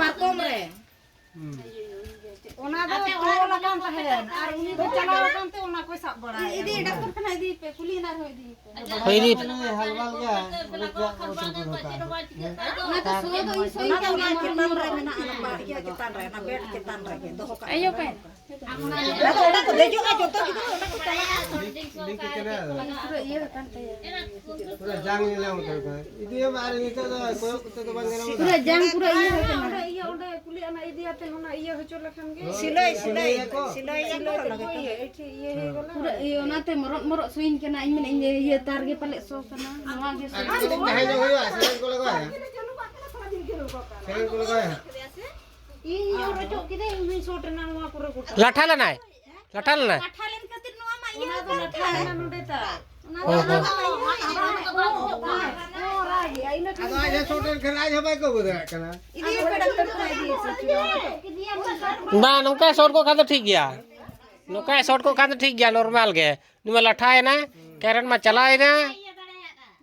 ᱯᱟᱨᱠᱚᱢ ᱨᱮ᱾ ᱚᱱᱟ ᱫᱚ ᱛᱚᱞ ᱟᱠᱟᱱ ᱛᱟᱦᱮᱸᱱ, ᱟᱨ ᱩᱱᱤ ᱫᱚ ᱪᱟᱞᱟᱣ ᱟᱠᱟᱱ ᱛᱮ ᱚᱱᱟ ᱠᱚᱭ ᱥᱟᱵ ᱵᱟᱲᱟᱭᱟ᱾ ᱤᱫᱤ, ᱰᱟᱠᱛᱚᱨ ᱠᱷᱟᱱᱟ ᱤᱫᱤ ᱯᱮ, ᱠᱩᱞᱤ ᱮᱱᱟ ᱨᱮᱦᱚᱸ ᱤᱫᱤ ᱯᱮ᱾ ᱦᱳᱭ, ᱤᱫᱤ ᱯᱮ᱾ ᱦᱟᱞᱵᱟᱞ ᱜᱮ, ᱚᱱᱟ ᱛᱮ ᱥᱚ ᱫᱚ ᱤᱧ ᱥᱚ ᱚᱱᱟ ᱫᱚ ᱚᱱᱟ ᱪᱮᱛᱟᱱ ᱨᱮ ᱢᱮᱱᱟᱜᱼᱟ, ᱚᱱᱟ ᱤᱭᱟᱹ ᱪᱮᱛᱟᱱ ᱨᱮ, ᱚᱱᱟ ᱵᱮᱰ ᱪᱮᱛᱟᱱ ᱨᱮᱜᱮ ᱫᱚᱦᱚ ᱠᱟᱜ ᱟᱭᱳ ᱯᱮ᱾ ᱟᱫᱚ ᱚᱸᱰᱮ ᱠᱚ ᱫᱮᱡᱚᱜᱼᱟ, ᱡᱚᱛᱚ ᱜᱤᱫᱽᱨᱟᱹ ᱚᱸᱰᱮ ᱠᱚ ᱪᱟᱞᱟᱜᱼᱟ᱾ ᱯᱩᱨᱟᱹ ᱤᱭᱟᱹ ᱟᱠᱟᱱ ᱛᱟᱭᱟ᱾ ᱯᱩᱨᱟᱹ ᱡᱟᱝ ᱧᱮᱞ ᱧᱟᱢ ᱩᱛᱟᱹᱨ ᱠᱟᱱᱟ᱾ ᱤᱫᱤᱭᱟᱢ ᱟᱨ ᱱᱤᱛᱚᱜ ᱫᱚ ᱠᱚᱭᱚᱜ ᱠᱟᱛᱮ ᱫᱚ ᱵᱟᱝ ᱜᱟᱱᱚᱜᱼᱟ᱾ ᱯᱩᱨᱟᱹ ᱡᱟᱝ ᱯᱩᱨᱟᱹ ᱤᱭᱟᱹ ᱟᱠᱟᱱᱟ᱾ ᱚᱸᱰᱮ ᱤᱭᱟᱹ, ᱚᱸᱰᱮ ᱠᱩᱞᱤ ᱟᱱᱟ ᱤᱫᱤᱭᱟᱛᱮ ᱚᱱᱟ ᱤᱭᱟᱹ ᱦᱚᱪᱚ ᱞᱮᱠᱷᱟᱱ ᱜᱮ᱾ ᱥᱤᱞᱟᱹᱭ, ᱥᱤᱞᱟᱹᱭ, ᱥᱤᱞᱟᱹᱭ ᱟᱠᱚ ᱚᱱᱟ ᱜᱮ᱾ ᱤᱭᱟᱹ, ᱤᱭᱟᱹ ᱦᱮᱸ᱾ ᱦᱩᱭ ᱠᱟᱱᱟ᱾ ᱯᱩᱨᱟᱹ ᱤᱭᱟᱹ, ᱚᱱᱟᱛᱮ ᱢᱚᱨᱚᱜ ᱢᱚᱨᱚᱜ ᱥᱩᱭᱤᱧ ᱠᱟᱱᱟ᱾ ᱤᱧ ᱢᱮᱱᱮᱫ, ᱤᱧ ᱤᱭᱟᱹ ᱛᱟᱨ ᱜᱮ ᱯᱟᱞᱮᱫ ᱥᱚ ᱠᱟᱱᱟ᱾ ᱱᱚᱣᱟ ᱜᱮ ᱥᱚ ᱟᱨ ᱠᱟᱹᱴᱤᱡ ᱛᱟᱦᱮᱸ ᱧᱚᱜ ᱦᱩᱭᱩᱜᱼᱟ, ᱥᱤᱞᱟᱹᱭ ᱠᱚ ᱞᱟᱜᱟᱣᱟ᱾ ᱥᱤᱞᱟᱹᱭ ᱠᱚ ᱞᱟᱜᱟᱣᱟ᱾ ᱤᱧ ᱚᱨ ᱚᱪᱚᱜ ᱠᱮᱫᱟᱹᱧ, ᱤᱧ ᱦᱚᱸᱧ ᱥᱚᱴ ᱮᱱᱟ ᱱᱚᱣᱟ ᱠᱚᱨᱮ ᱜᱚᱴᱟ᱾ ᱞᱟᱴᱷᱟ ᱞᱮᱱᱟᱭ? ᱞᱟᱴᱷᱟ ᱞᱮᱱᱟᱭ? ᱞᱟᱴᱷᱟ ᱞᱮᱱ ᱠᱷᱟᱹᱛᱤᱨ ᱱᱚᱣᱟ ᱢᱟ ᱤᱭᱟᱹ ᱚᱱᱟ ᱫᱚ ᱟᱠᱟᱱ ᱞᱟᱴᱷᱟ ᱛᱟᱭ᱾ ᱞᱮᱱᱟ ᱱᱚᱰᱮ ᱛᱟᱭ᱾ ᱚᱱᱟ ᱦᱚᱸ, ᱫᱚ ᱦᱚᱸ᱾ ᱟᱫᱚ ᱟᱡ ᱦᱚᱸ ᱥᱚᱴ ᱮᱱ ᱠᱷᱟᱱ ᱟᱡ ᱦᱚᱸ ᱵᱟᱭ ᱠᱟᱹᱵᱩ ᱫᱟᱲᱮᱭᱟᱜ ᱠᱟᱱᱟ᱾ ᱤᱫᱤ ᱯᱮ ᱰᱟᱠᱛᱚᱨ ᱠᱷᱟᱱᱟ, ᱤᱫᱤ ᱯᱮ᱾ ᱵᱟᱝ, ᱱᱚᱝᱠᱟ ᱥᱚᱴ ᱠᱚᱜ ᱠᱷᱟᱱ ᱫᱚ ᱴᱷᱤᱠ ᱜᱮᱭᱟ᱾ ᱱᱚᱝᱠᱟᱭ ᱥᱚᱴ ᱠᱚᱜ ᱠᱷᱟᱱ ᱫᱚ ᱴᱷᱤᱠ ᱜᱮᱭᱟ, ᱱᱚᱨᱢᱟᱞ ᱜᱮ᱾ ᱩᱱᱤ ᱢᱟ ᱞᱟᱴᱷᱟᱭᱮᱱᱟ, ᱠᱟᱨᱮᱱᱴ ᱢᱟ ᱪᱟᱞᱟᱣᱮᱱᱟ᱾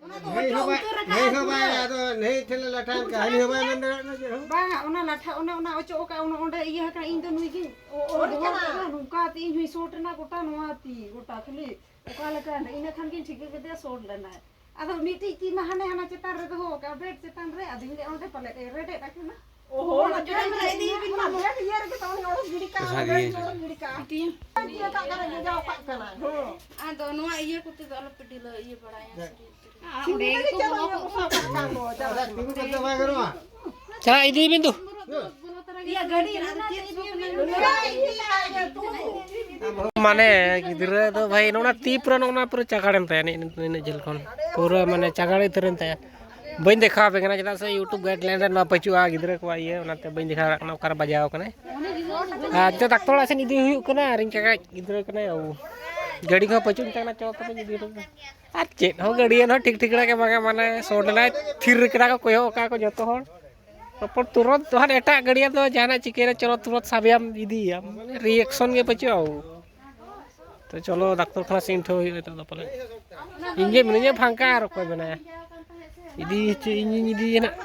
ᱚᱱᱟ ᱫᱚ ᱱᱟᱹᱭ ᱚᱪᱚᱜ ᱦᱚᱸ ᱵᱟᱭ, ᱩᱛᱟᱹᱨ ᱟᱠᱟᱫ ᱱᱟᱹᱭ ᱦᱚᱸ ᱵᱟᱭ, ᱯᱩᱨᱟᱹ᱾ ᱟᱫᱚ ᱱᱟᱹᱭ ᱴᱷᱮᱱ ᱞᱮ ᱞᱟᱴᱷᱟ ᱮᱱ ᱠᱷᱟᱱ, ᱦᱟᱹᱱᱤ ᱦᱚᱸ ᱵᱟᱭ ᱢᱮᱱ ᱫᱟᱲᱮᱭᱟᱜ ᱠᱟᱱᱟ ᱪᱮᱫ ᱦᱚᱸ᱾ ᱵᱟᱝᱟ, ᱚᱱᱟ ᱞᱟᱴᱷᱟ, ᱚᱱᱮ ᱚᱱᱟ ᱚᱪᱚᱜ ᱟᱠᱟᱫ, ᱚᱱᱟ ᱚᱸᱰᱮ ᱤᱭᱟᱹ ᱟᱠᱟᱱᱟ, ᱤᱧ ᱫᱚ ᱱᱩᱭ ᱜᱤᱧ ᱚ-, ᱚ-, ᱚᱨ ᱚᱨ ᱠᱟᱱᱟ᱾ ᱠᱟᱱᱟ, ᱱᱚᱝᱠᱟ ᱛᱮ ᱤᱧ ᱦᱚᱸᱧ ᱥᱚᱴ ᱮᱱᱟ ᱜᱚᱴᱟ ᱱᱚᱣᱟ ᱛᱤ, ᱜᱚᱴᱟ ᱠᱷᱟᱹᱞᱤ᱾ ᱚᱠᱟ ᱞᱮᱠᱟ ᱤᱱᱟᱹ ᱠᱷᱟᱱ ᱜᱤᱧ ᱴᱷᱤᱠᱟᱹ ᱠᱮᱫᱮᱭᱟ ᱥᱚᱴ ᱞᱮᱱᱟᱭ᱾ ᱟᱫᱚ ᱢᱤᱫᱴᱤᱡ ᱛᱤ ᱢᱟ ᱦᱟᱱᱮ ᱦᱟᱱᱟ ᱪᱮᱛᱟᱱ ᱨᱮ ᱫᱚᱦᱚ ᱟᱠᱟᱫ, ᱵᱮᱰ ᱪᱮᱛᱟᱱ ᱨᱮ, ᱟᱫᱚᱧ ᱞᱟᱹᱭᱟ, ᱚᱸᱰᱮ ᱯᱟᱞᱮᱫ ᱮ ᱨᱮᱰᱮᱫ ᱟᱠᱟᱱᱟ᱾ ᱚᱦᱚ, ᱚᱱᱟ ᱪᱮᱛᱟᱱ ᱨᱮ ᱤᱫᱤ ᱵᱤᱱ᱾ ᱚᱱᱟ ᱵᱮᱰ ᱤᱭᱟᱹ ᱨᱮᱜᱮ ᱛᱚ ᱩᱱᱤ ᱚᱲᱮᱡ ᱜᱤᱰᱤ ᱠᱟᱜᱼᱟ, ᱚᱱᱟ ᱵᱮᱰ ᱤᱭᱟᱹ ᱨᱮ᱾ ᱚᱲᱮᱡ ᱜᱤᱰᱤ ᱠᱟᱜᱼᱟ᱾ ᱤᱫᱤᱭᱟ᱾ ᱤᱭᱟᱹ ᱠᱟᱜ ᱠᱟᱱᱟ, ᱡᱚᱡᱟᱣ ᱠᱟᱜ ᱠᱟᱱᱟ᱾ ᱦᱮᱸ᱾ ᱟᱫᱚ ᱱᱚᱣᱟ ᱤᱭᱟᱹ ᱠᱚᱛᱮ ᱫᱚ ᱟᱞᱚᱯᱮ ᱰᱷᱤᱞᱟᱹ ᱤᱭᱟᱹ ᱵᱟᱲᱟᱭᱟ, ᱦᱮᱸ᱾ ᱥᱤᱨᱤᱡ ᱛᱮ᱾ ᱥᱤᱨᱤᱡ ᱛᱮᱜᱮ ᱪᱮᱫ ᱦᱚᱸ ᱵᱟᱝ ᱜᱟᱱᱚᱜᱼᱟ᱾ ᱛᱤᱸᱜᱩ ᱠᱟᱛᱮ ᱵᱟᱭ ᱜᱟᱱᱚᱜᱼᱟ᱾ ᱪᱟᱞᱟᱜ ᱤᱫᱤᱭ ᱵᱤᱱ ᱫᱩ᱾ ᱤᱭᱟᱹ ᱜᱟᱹᱰᱤ ᱨᱮᱱᱟᱜ ᱪᱮᱫ ᱤᱭᱟᱹ ᱠᱟᱱᱟ? ᱢᱟᱱᱮ ᱜᱤᱫᱽᱨᱟᱹ ᱫᱚ ᱵᱷᱟᱭ ᱱᱚᱜᱼᱚ ᱱᱟ ᱛᱤ ᱯᱩᱨᱟᱹ ᱱᱚᱜᱼᱚ ᱱᱟ ᱯᱩᱨᱟᱹ ᱪᱟᱜᱟᱲᱮᱱ ᱛᱟᱭᱟ, ᱱᱤᱱᱟᱹᱜ, ᱱᱤᱱᱟᱹᱜ ᱡᱷᱟᱹᱞ ᱠᱷᱚᱱ ᱯᱩᱨᱟᱹ ᱢᱟᱱᱮ ᱪᱟᱜᱟᱲ ᱩᱛᱟᱹᱨᱮᱱ ᱛᱟᱭᱟ᱾ ᱵᱟᱹᱧ ᱫᱮᱠᱷᱟᱣ ᱟᱯᱮ ᱠᱟᱱᱟ, ᱪᱮᱫᱟᱜ ᱥᱮ YouTube guideline ᱨᱮ ᱱᱚᱣᱟ ᱯᱟᱹᱪᱩᱜᱼᱟ, ᱜᱤᱫᱽᱨᱟᱹ ᱠᱚᱣᱟᱜ ᱤᱭᱟᱹ, ᱚᱱᱟᱛᱮ ᱵᱟᱹᱧ ᱫᱮᱠᱷᱟᱣ ᱫᱟᱲᱮᱭᱟᱜ ᱠᱟᱱᱟ ᱚᱠᱟᱨᱮ ᱵᱟᱡᱟᱣ ᱠᱟᱱᱟᱭ᱾ ᱟᱨ ᱡᱚᱛᱚ ᱰᱟᱠᱛᱚᱨ ᱚᱲᱟᱜ ᱥᱮᱱ ᱤᱫᱤ ᱦᱩᱭᱩᱜ ᱠᱟᱱᱟ, ᱟᱨ ᱤᱧ ᱠᱟᱠᱟ ᱜᱤᱫᱽᱨᱟᱹ ᱠᱟᱱᱟᱭ, ᱜᱟᱹᱰᱤ ᱠᱚᱦᱚᱸ ᱯᱟᱹᱪᱩᱜ ᱢᱮᱛᱟᱭ ᱠᱟᱱᱟ, ᱪᱚ ᱛᱚᱵᱮ ᱤᱫᱤ ᱦᱚᱴᱚ ᱠᱟᱭ᱾ ᱟᱨ ᱪᱮᱫ ᱦᱚᱸ ᱜᱟᱹᱰᱤ ᱦᱚᱸ ᱴᱷᱤᱠ ᱴᱷᱤᱠᱟᱹᱱᱟ ᱜᱮ ᱵᱟᱝᱟ, ᱢᱟᱱᱮ ᱥᱚᱴ ᱮᱱᱟᱭ, ᱛᱷᱤᱨ ᱠᱟᱱᱟ ᱠᱚ, ᱠᱚᱭᱚᱜ ᱟᱠᱟᱫ ᱠᱚ ᱡᱚᱛᱚ ᱦᱚᱲ᱾ ᱛᱟᱨᱯᱚᱨ ᱛᱩᱨᱚᱛ ᱫᱚ ᱦᱟᱸᱜ ᱮᱴᱟᱜ ᱜᱟᱹᱰᱤᱭᱟᱹ ᱫᱚ ᱡᱟᱦᱟᱱᱟᱜ ᱪᱤᱠᱟᱹᱭᱮᱱᱟ, ᱪᱚᱞᱚ ᱛᱩᱨᱚᱛ ᱥᱟᱵᱮᱭᱟᱢ, ᱤᱫᱤᱭᱮᱭᱟᱢ, reaction ᱜᱮ ᱯᱟᱹᱪᱩᱜᱼᱟ᱾ ᱛᱚ ᱪᱚᱞᱚ, ᱰᱟᱠᱛᱚᱨ ᱠᱷᱟᱱᱟ ᱥᱮᱫ ᱤᱧ ᱴᱷᱟᱹᱣ ᱦᱩᱭᱩᱜᱼᱟ ᱱᱤᱛᱚᱜ ᱫᱚ ᱯᱟᱞᱮ᱾ ᱤᱧ ᱜᱮ ᱢᱤᱱᱟᱹᱧᱟ ᱯᱷᱟᱸᱠᱟ, ᱟᱨ ᱚᱠᱚᱭ ᱢᱮᱱᱟᱭᱟ? ᱤᱫᱤ ᱦᱚᱪᱚ, ᱤᱧᱤᱧ ᱤᱫᱤᱭᱮ ᱱᱟᱜ᱾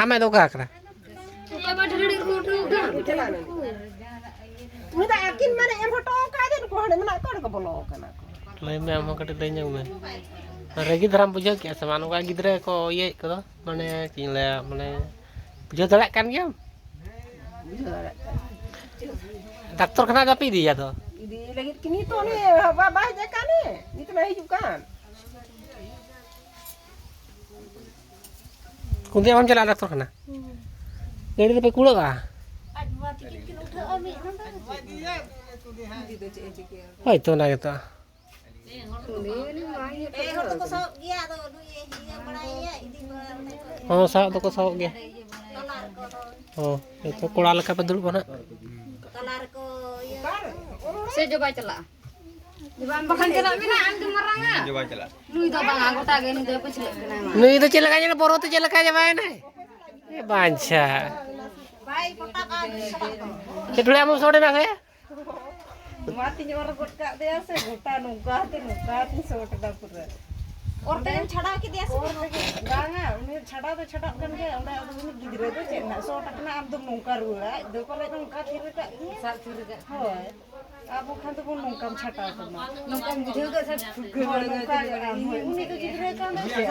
ᱟᱢᱮ ᱫᱚ ᱚᱠᱟ ᱠᱟᱱᱟ? ᱩᱱᱤ ᱫᱚ ᱟᱹᱠᱤᱱ ᱢᱟᱱᱮ ᱮᱢ ᱦᱚᱴᱚ ᱟᱠᱟᱫ ᱫᱮ, ᱱᱩᱠᱩ ᱦᱟᱸᱰᱮ ᱢᱮᱱᱟᱜ ᱠᱚᱣᱟ, ᱚᱸᱰᱮ ᱠᱚ ᱵᱚᱞᱚ ᱟᱠᱟᱱᱟ ᱠᱚ᱾ ᱞᱟᱹᱭ ᱢᱮ, ᱟᱢ ᱦᱚᱸ ᱠᱟᱹᱴᱤᱡ ᱞᱟᱹᱭ ᱧᱚᱜ ᱢᱮ᱾ ᱨᱟᱹᱜᱤ ᱫᱷᱟᱨᱟᱢ ᱵᱩᱡᱷᱟᱹᱣ ᱠᱮᱜᱼᱟ ᱥᱮ ᱵᱟᱝ? ᱱᱚᱝᱠᱟ ᱜᱤᱫᱽᱨᱟᱹ ᱠᱚ ᱤᱭᱟᱹᱭᱮᱫ ᱠᱚᱫᱚ, ᱢᱟᱱᱮ ᱪᱮᱫ ᱤᱧ ᱞᱟᱹᱭᱟ, ᱢᱟᱱᱮ ᱵᱩᱡᱷᱟᱹᱣ ᱫᱟᱲᱮᱭᱟᱜ ᱠᱟᱱ ᱜᱮᱭᱟᱢ? ᱵᱩᱡᱷᱟᱹᱣ ᱫᱟᱲᱮᱭᱟᱜ ᱠᱟᱱ᱾ ᱰᱟᱠᱛᱚᱨ ᱠᱷᱟᱱᱟ ᱫᱚ ᱵᱟᱯᱮ ᱤᱫᱤᱭᱟ ᱛᱚ? ᱤᱫᱤ ᱞᱟᱹᱜᱤᱫ ᱠᱤᱱᱤ ᱛᱚ ᱚᱱᱮ ᱵᱟ-, ᱵᱟᱭ ᱦᱮᱡ ᱟᱠᱟᱱ ᱮ, ᱱᱤᱛ ᱢᱟ ᱦᱤᱡᱩᱜ ᱠᱟᱱ᱾ ᱠᱩᱱᱫᱤᱭᱟ ᱵᱟᱢ ᱪᱟᱞᱟᱜᱼᱟ ᱰᱟᱠᱛᱚᱨ ᱠᱷᱟᱱᱟ? ᱜᱟᱹᱰᱤ ᱨᱮᱯᱮ ᱠᱩᱲᱟᱹᱜᱼᱟ? ᱟᱡ ᱵᱟᱵᱟ ᱛᱤᱠᱤᱱ ᱠᱤᱱ ᱩᱴᱷᱟᱹᱜᱼᱟ ᱢᱤᱫ ᱱᱚᱰᱮ᱾ ᱦᱳᱭ ᱛᱚ, ᱚᱱᱟ ᱜᱮᱛᱚ᱾ ᱩᱱᱤ ᱵᱟᱝ ᱤᱭᱟᱹ ᱦᱚᱲ ᱫᱚᱠᱚ ᱥᱟᱵ ᱜᱮᱭᱟ, ᱟᱫᱚ ᱱᱩᱭ ᱤᱭᱟᱹ ᱵᱟᱲᱟᱭᱮᱭᱟ, ᱤᱫᱤ ᱵᱟᱲᱟ ᱦᱚᱸ ᱥᱟᱵ ᱫᱚᱠᱚ ᱥᱟᱵ ᱜᱮᱭᱟ᱾ ᱛᱟᱞᱟ ᱨᱮᱠᱚ ᱨᱚᱦᱚᱭ᱾ ᱦᱚᱸ, ᱡᱚᱛᱚ ᱠᱚᱲᱟ ᱞᱮᱠᱟ ᱯᱮ ᱫᱩᱲᱩᱵᱼᱟ ᱱᱟᱜ᱾ ᱛᱟᱞᱟ ᱨᱮᱠᱚ ᱤᱭᱟᱹ᱾ ᱥᱮ ᱡᱚᱵᱟᱭ ᱪᱟᱞᱟᱜᱼᱟ? ᱵᱟᱝ ᱵᱟᱠᱷᱟᱱ ᱪᱟᱞᱟᱜ ᱢᱮᱱᱟ, ᱟᱢ ᱜᱮ ᱢᱟᱨᱟᱝᱟ᱾ ᱡᱚᱵᱟᱭ ᱪᱟᱞᱟᱜᱼᱟ᱾ ᱱᱩᱭ ᱫᱚ ᱵᱟᱝᱟ, ᱜᱚᱴᱟ ᱜᱮ ᱱᱩᱭ ᱫᱚᱭ ᱯᱟᱹᱪᱷᱞᱟᱹᱜ ᱠᱟᱱᱟ ᱢᱟ᱾ ᱱᱩᱭ ᱫᱚ ᱪᱮᱫ ᱞᱮᱠᱟ ᱧᱮᱞ, ᱵᱚᱨᱚ ᱛᱮ ᱪᱮᱫ ᱞᱮᱠᱟ ᱡᱟᱵᱟᱭᱮᱱᱟᱭ? ᱮ ᱵᱟᱧᱪᱷᱟ᱾ ᱵᱟᱭ ᱯᱚᱴᱟᱜᱼᱟ, ᱪᱮᱫ ᱦᱚᱲ ᱟᱢ ᱥᱚᱲᱮ ᱱᱟ ᱥᱮ? ᱢᱟ ᱛᱤᱧ ᱚᱨ ᱜᱚᱫ ᱠᱟᱜ ᱫᱮᱭᱟ ᱥᱮ, ᱜᱚᱴᱟ ᱱᱚᱝᱠᱟ ᱛᱮ ᱱᱚᱝᱠᱟ ᱛᱤᱧ ᱥᱚᱴ ᱮᱫᱟ ᱯᱩᱨᱟᱹ᱾ ᱚᱨ ᱛᱮᱜᱮᱢ ᱪᱷᱟᱲᱟᱣ ᱠᱮᱫᱮᱭᱟ ᱥᱮ? ᱚᱨ ᱛᱮᱜᱮ, ᱵᱟᱝᱟ, ᱩᱱᱤ ᱪᱷᱟᱰᱟᱣ ᱫᱚ ᱪᱷᱟᱰᱟᱜ ᱠᱟᱱ ᱜᱮᱭᱟ, ᱚᱸᱰᱮ ᱟᱫᱚ ᱩᱱᱤ ᱜᱤᱫᱽᱨᱟᱹ ᱫᱚ ᱪᱮᱫ ᱱᱟᱜ ᱥᱚᱴ ᱟᱠᱟᱱᱟ, ᱟᱢ ᱫᱚᱢ ᱱᱚᱝᱠᱟ ᱨᱩᱣᱟᱹᱲᱟ, ᱟᱡ ᱫᱚ ᱯᱟᱞᱮ ᱱᱚᱝᱠᱟ ᱛᱷᱤᱨ ᱟᱠᱟᱫ ᱢᱮᱭᱟ᱾ ᱥᱟᱵ ᱛᱷᱤᱨ ᱟᱠᱟᱫ ᱢᱮᱭᱟ᱾ ᱦᱳᱭ᱾ ᱟᱵᱚ ᱠᱷᱟᱱ ᱫᱚᱵᱚᱱ ᱱᱚᱝᱠᱟᱢ ᱪᱷᱟᱴᱟᱣ ᱠᱟᱱᱟ᱾ ᱱᱚᱝᱠᱟᱢ ᱵᱩᱡᱷᱟᱹᱣ ᱠᱟᱜ ᱥᱮ ᱯᱷᱩᱨᱜᱟᱹ ᱦᱳᱭ, ᱵᱟᱲᱟ ᱱᱚᱝᱠᱟ ᱠᱟᱛᱮ ᱜᱮ, ᱵᱟᱲᱟᱭ ᱩᱱᱤ ᱜᱮᱭᱟ᱾ ᱫᱚ ᱜᱤᱫᱽᱨᱟᱹ ᱠᱟᱱ ᱫᱚ ᱪᱮᱫ?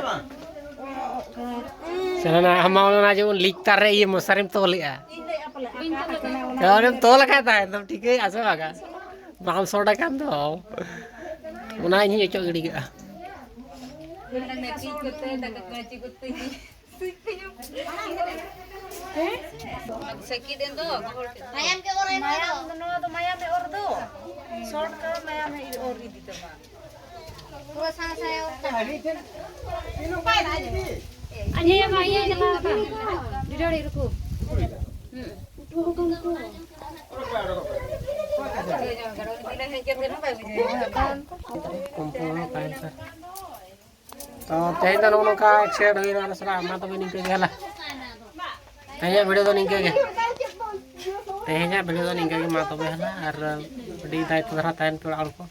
ᱥᱟᱱᱟ ᱟᱢ ᱢᱟ ᱚᱱᱟ ᱡᱮᱢᱚᱱ ᱞᱤᱠ ᱛᱟᱨ ᱨᱮ ᱤᱭᱟᱹ ᱢᱚᱥᱟᱨᱤᱢ ᱛᱚᱞᱮᱜᱼᱟ᱾ ᱤᱧ ᱞᱟᱹᱭᱮᱫᱼᱟ ᱯᱟᱞᱮ ᱟᱠᱟ ᱟᱠᱟᱱᱟ ᱚᱱᱟ ᱟᱨᱮᱢ ᱛᱚᱞ ᱟᱠᱟᱫ ᱛᱟᱦᱮᱸᱫ ᱫᱚ ᱴᱷᱤᱠᱟᱹᱭᱮᱫᱼᱟ ᱥᱮ ᱵᱟᱝᱟ? ᱵᱟᱢ ᱥᱚᱴ ᱟᱠᱟᱱ ᱫᱚ᱾ ᱚᱱᱟ ᱤᱧ ᱚᱪᱚᱜ ᱜᱤᱰᱤ ᱠᱟᱜᱼᱟ᱾ ᱦᱟᱱᱟ ᱱᱟᱹᱠᱤᱡ ᱠᱚᱛᱮ, ᱫᱟᱠᱟ ᱠᱚ ᱪᱮᱫ ᱠᱚᱛᱮ᱾ ᱥᱮᱠᱤ ᱫᱮᱱ ᱫᱚ, ᱜᱚᱦᱚᱲ ᱠᱮᱫ᱾ ᱢᱟᱭᱟᱢ ᱜᱮ ᱚᱨ ᱮᱱᱟ ᱢᱟᱭᱟᱢ ᱫᱚ᱾ ᱫᱚ, ᱱᱚᱣᱟ ᱫᱚ ᱢᱟᱭᱟᱢᱮ ᱚᱨ ᱫᱚ᱾ ᱥᱚᱴ ᱠᱟᱱᱟ, ᱢᱟᱭᱟᱢᱮ ᱚᱨ ᱤᱫᱤ ᱛᱟᱢᱟ᱾ ᱯᱩᱨᱟᱹ ᱥᱟᱶ ᱥᱟᱶ᱾ ᱟᱡ ᱦᱮᱸ ᱢᱟ ᱤᱭᱟᱹ ᱪᱟᱞᱟᱣ ᱟᱠᱟᱱ᱾ ᱰᱤᱰᱟᱹᱲᱤ ᱨᱩᱠᱩ᱾ ᱦᱩᱸ᱾ ᱛᱚ ᱛᱮᱦᱮᱧ ᱫᱚ ᱱᱚᱜᱼᱚ ᱱᱚᱝᱠᱟ accident ᱦᱩᱭᱱᱟ ᱟᱞᱮ ᱥᱟᱞᱟᱜ, ᱢᱟ ᱛᱚᱵᱮ ᱱᱤᱝᱠᱟᱹ ᱜᱮ ᱦᱮᱞᱟ᱾ ᱛᱮᱦᱮᱧᱟᱜ video ᱫᱚ ᱱᱤᱝᱠᱟᱹ ᱜᱮ᱾ ᱛᱮᱦᱮᱧᱟᱜ video ᱫᱚ ᱱᱤᱝᱠᱟᱹ ᱜᱮ, ᱢᱟ ᱛᱚᱵᱮ ᱦᱟᱸᱜ, ᱟᱨ ᱟᱹᱰᱤ ᱫᱟᱭᱤᱛᱛᱚ ᱫᱷᱟᱨᱟ ᱛᱟᱦᱮᱱ ᱯᱮ ᱚᱲᱟᱜ ᱦᱚᱲ ᱠᱚ᱾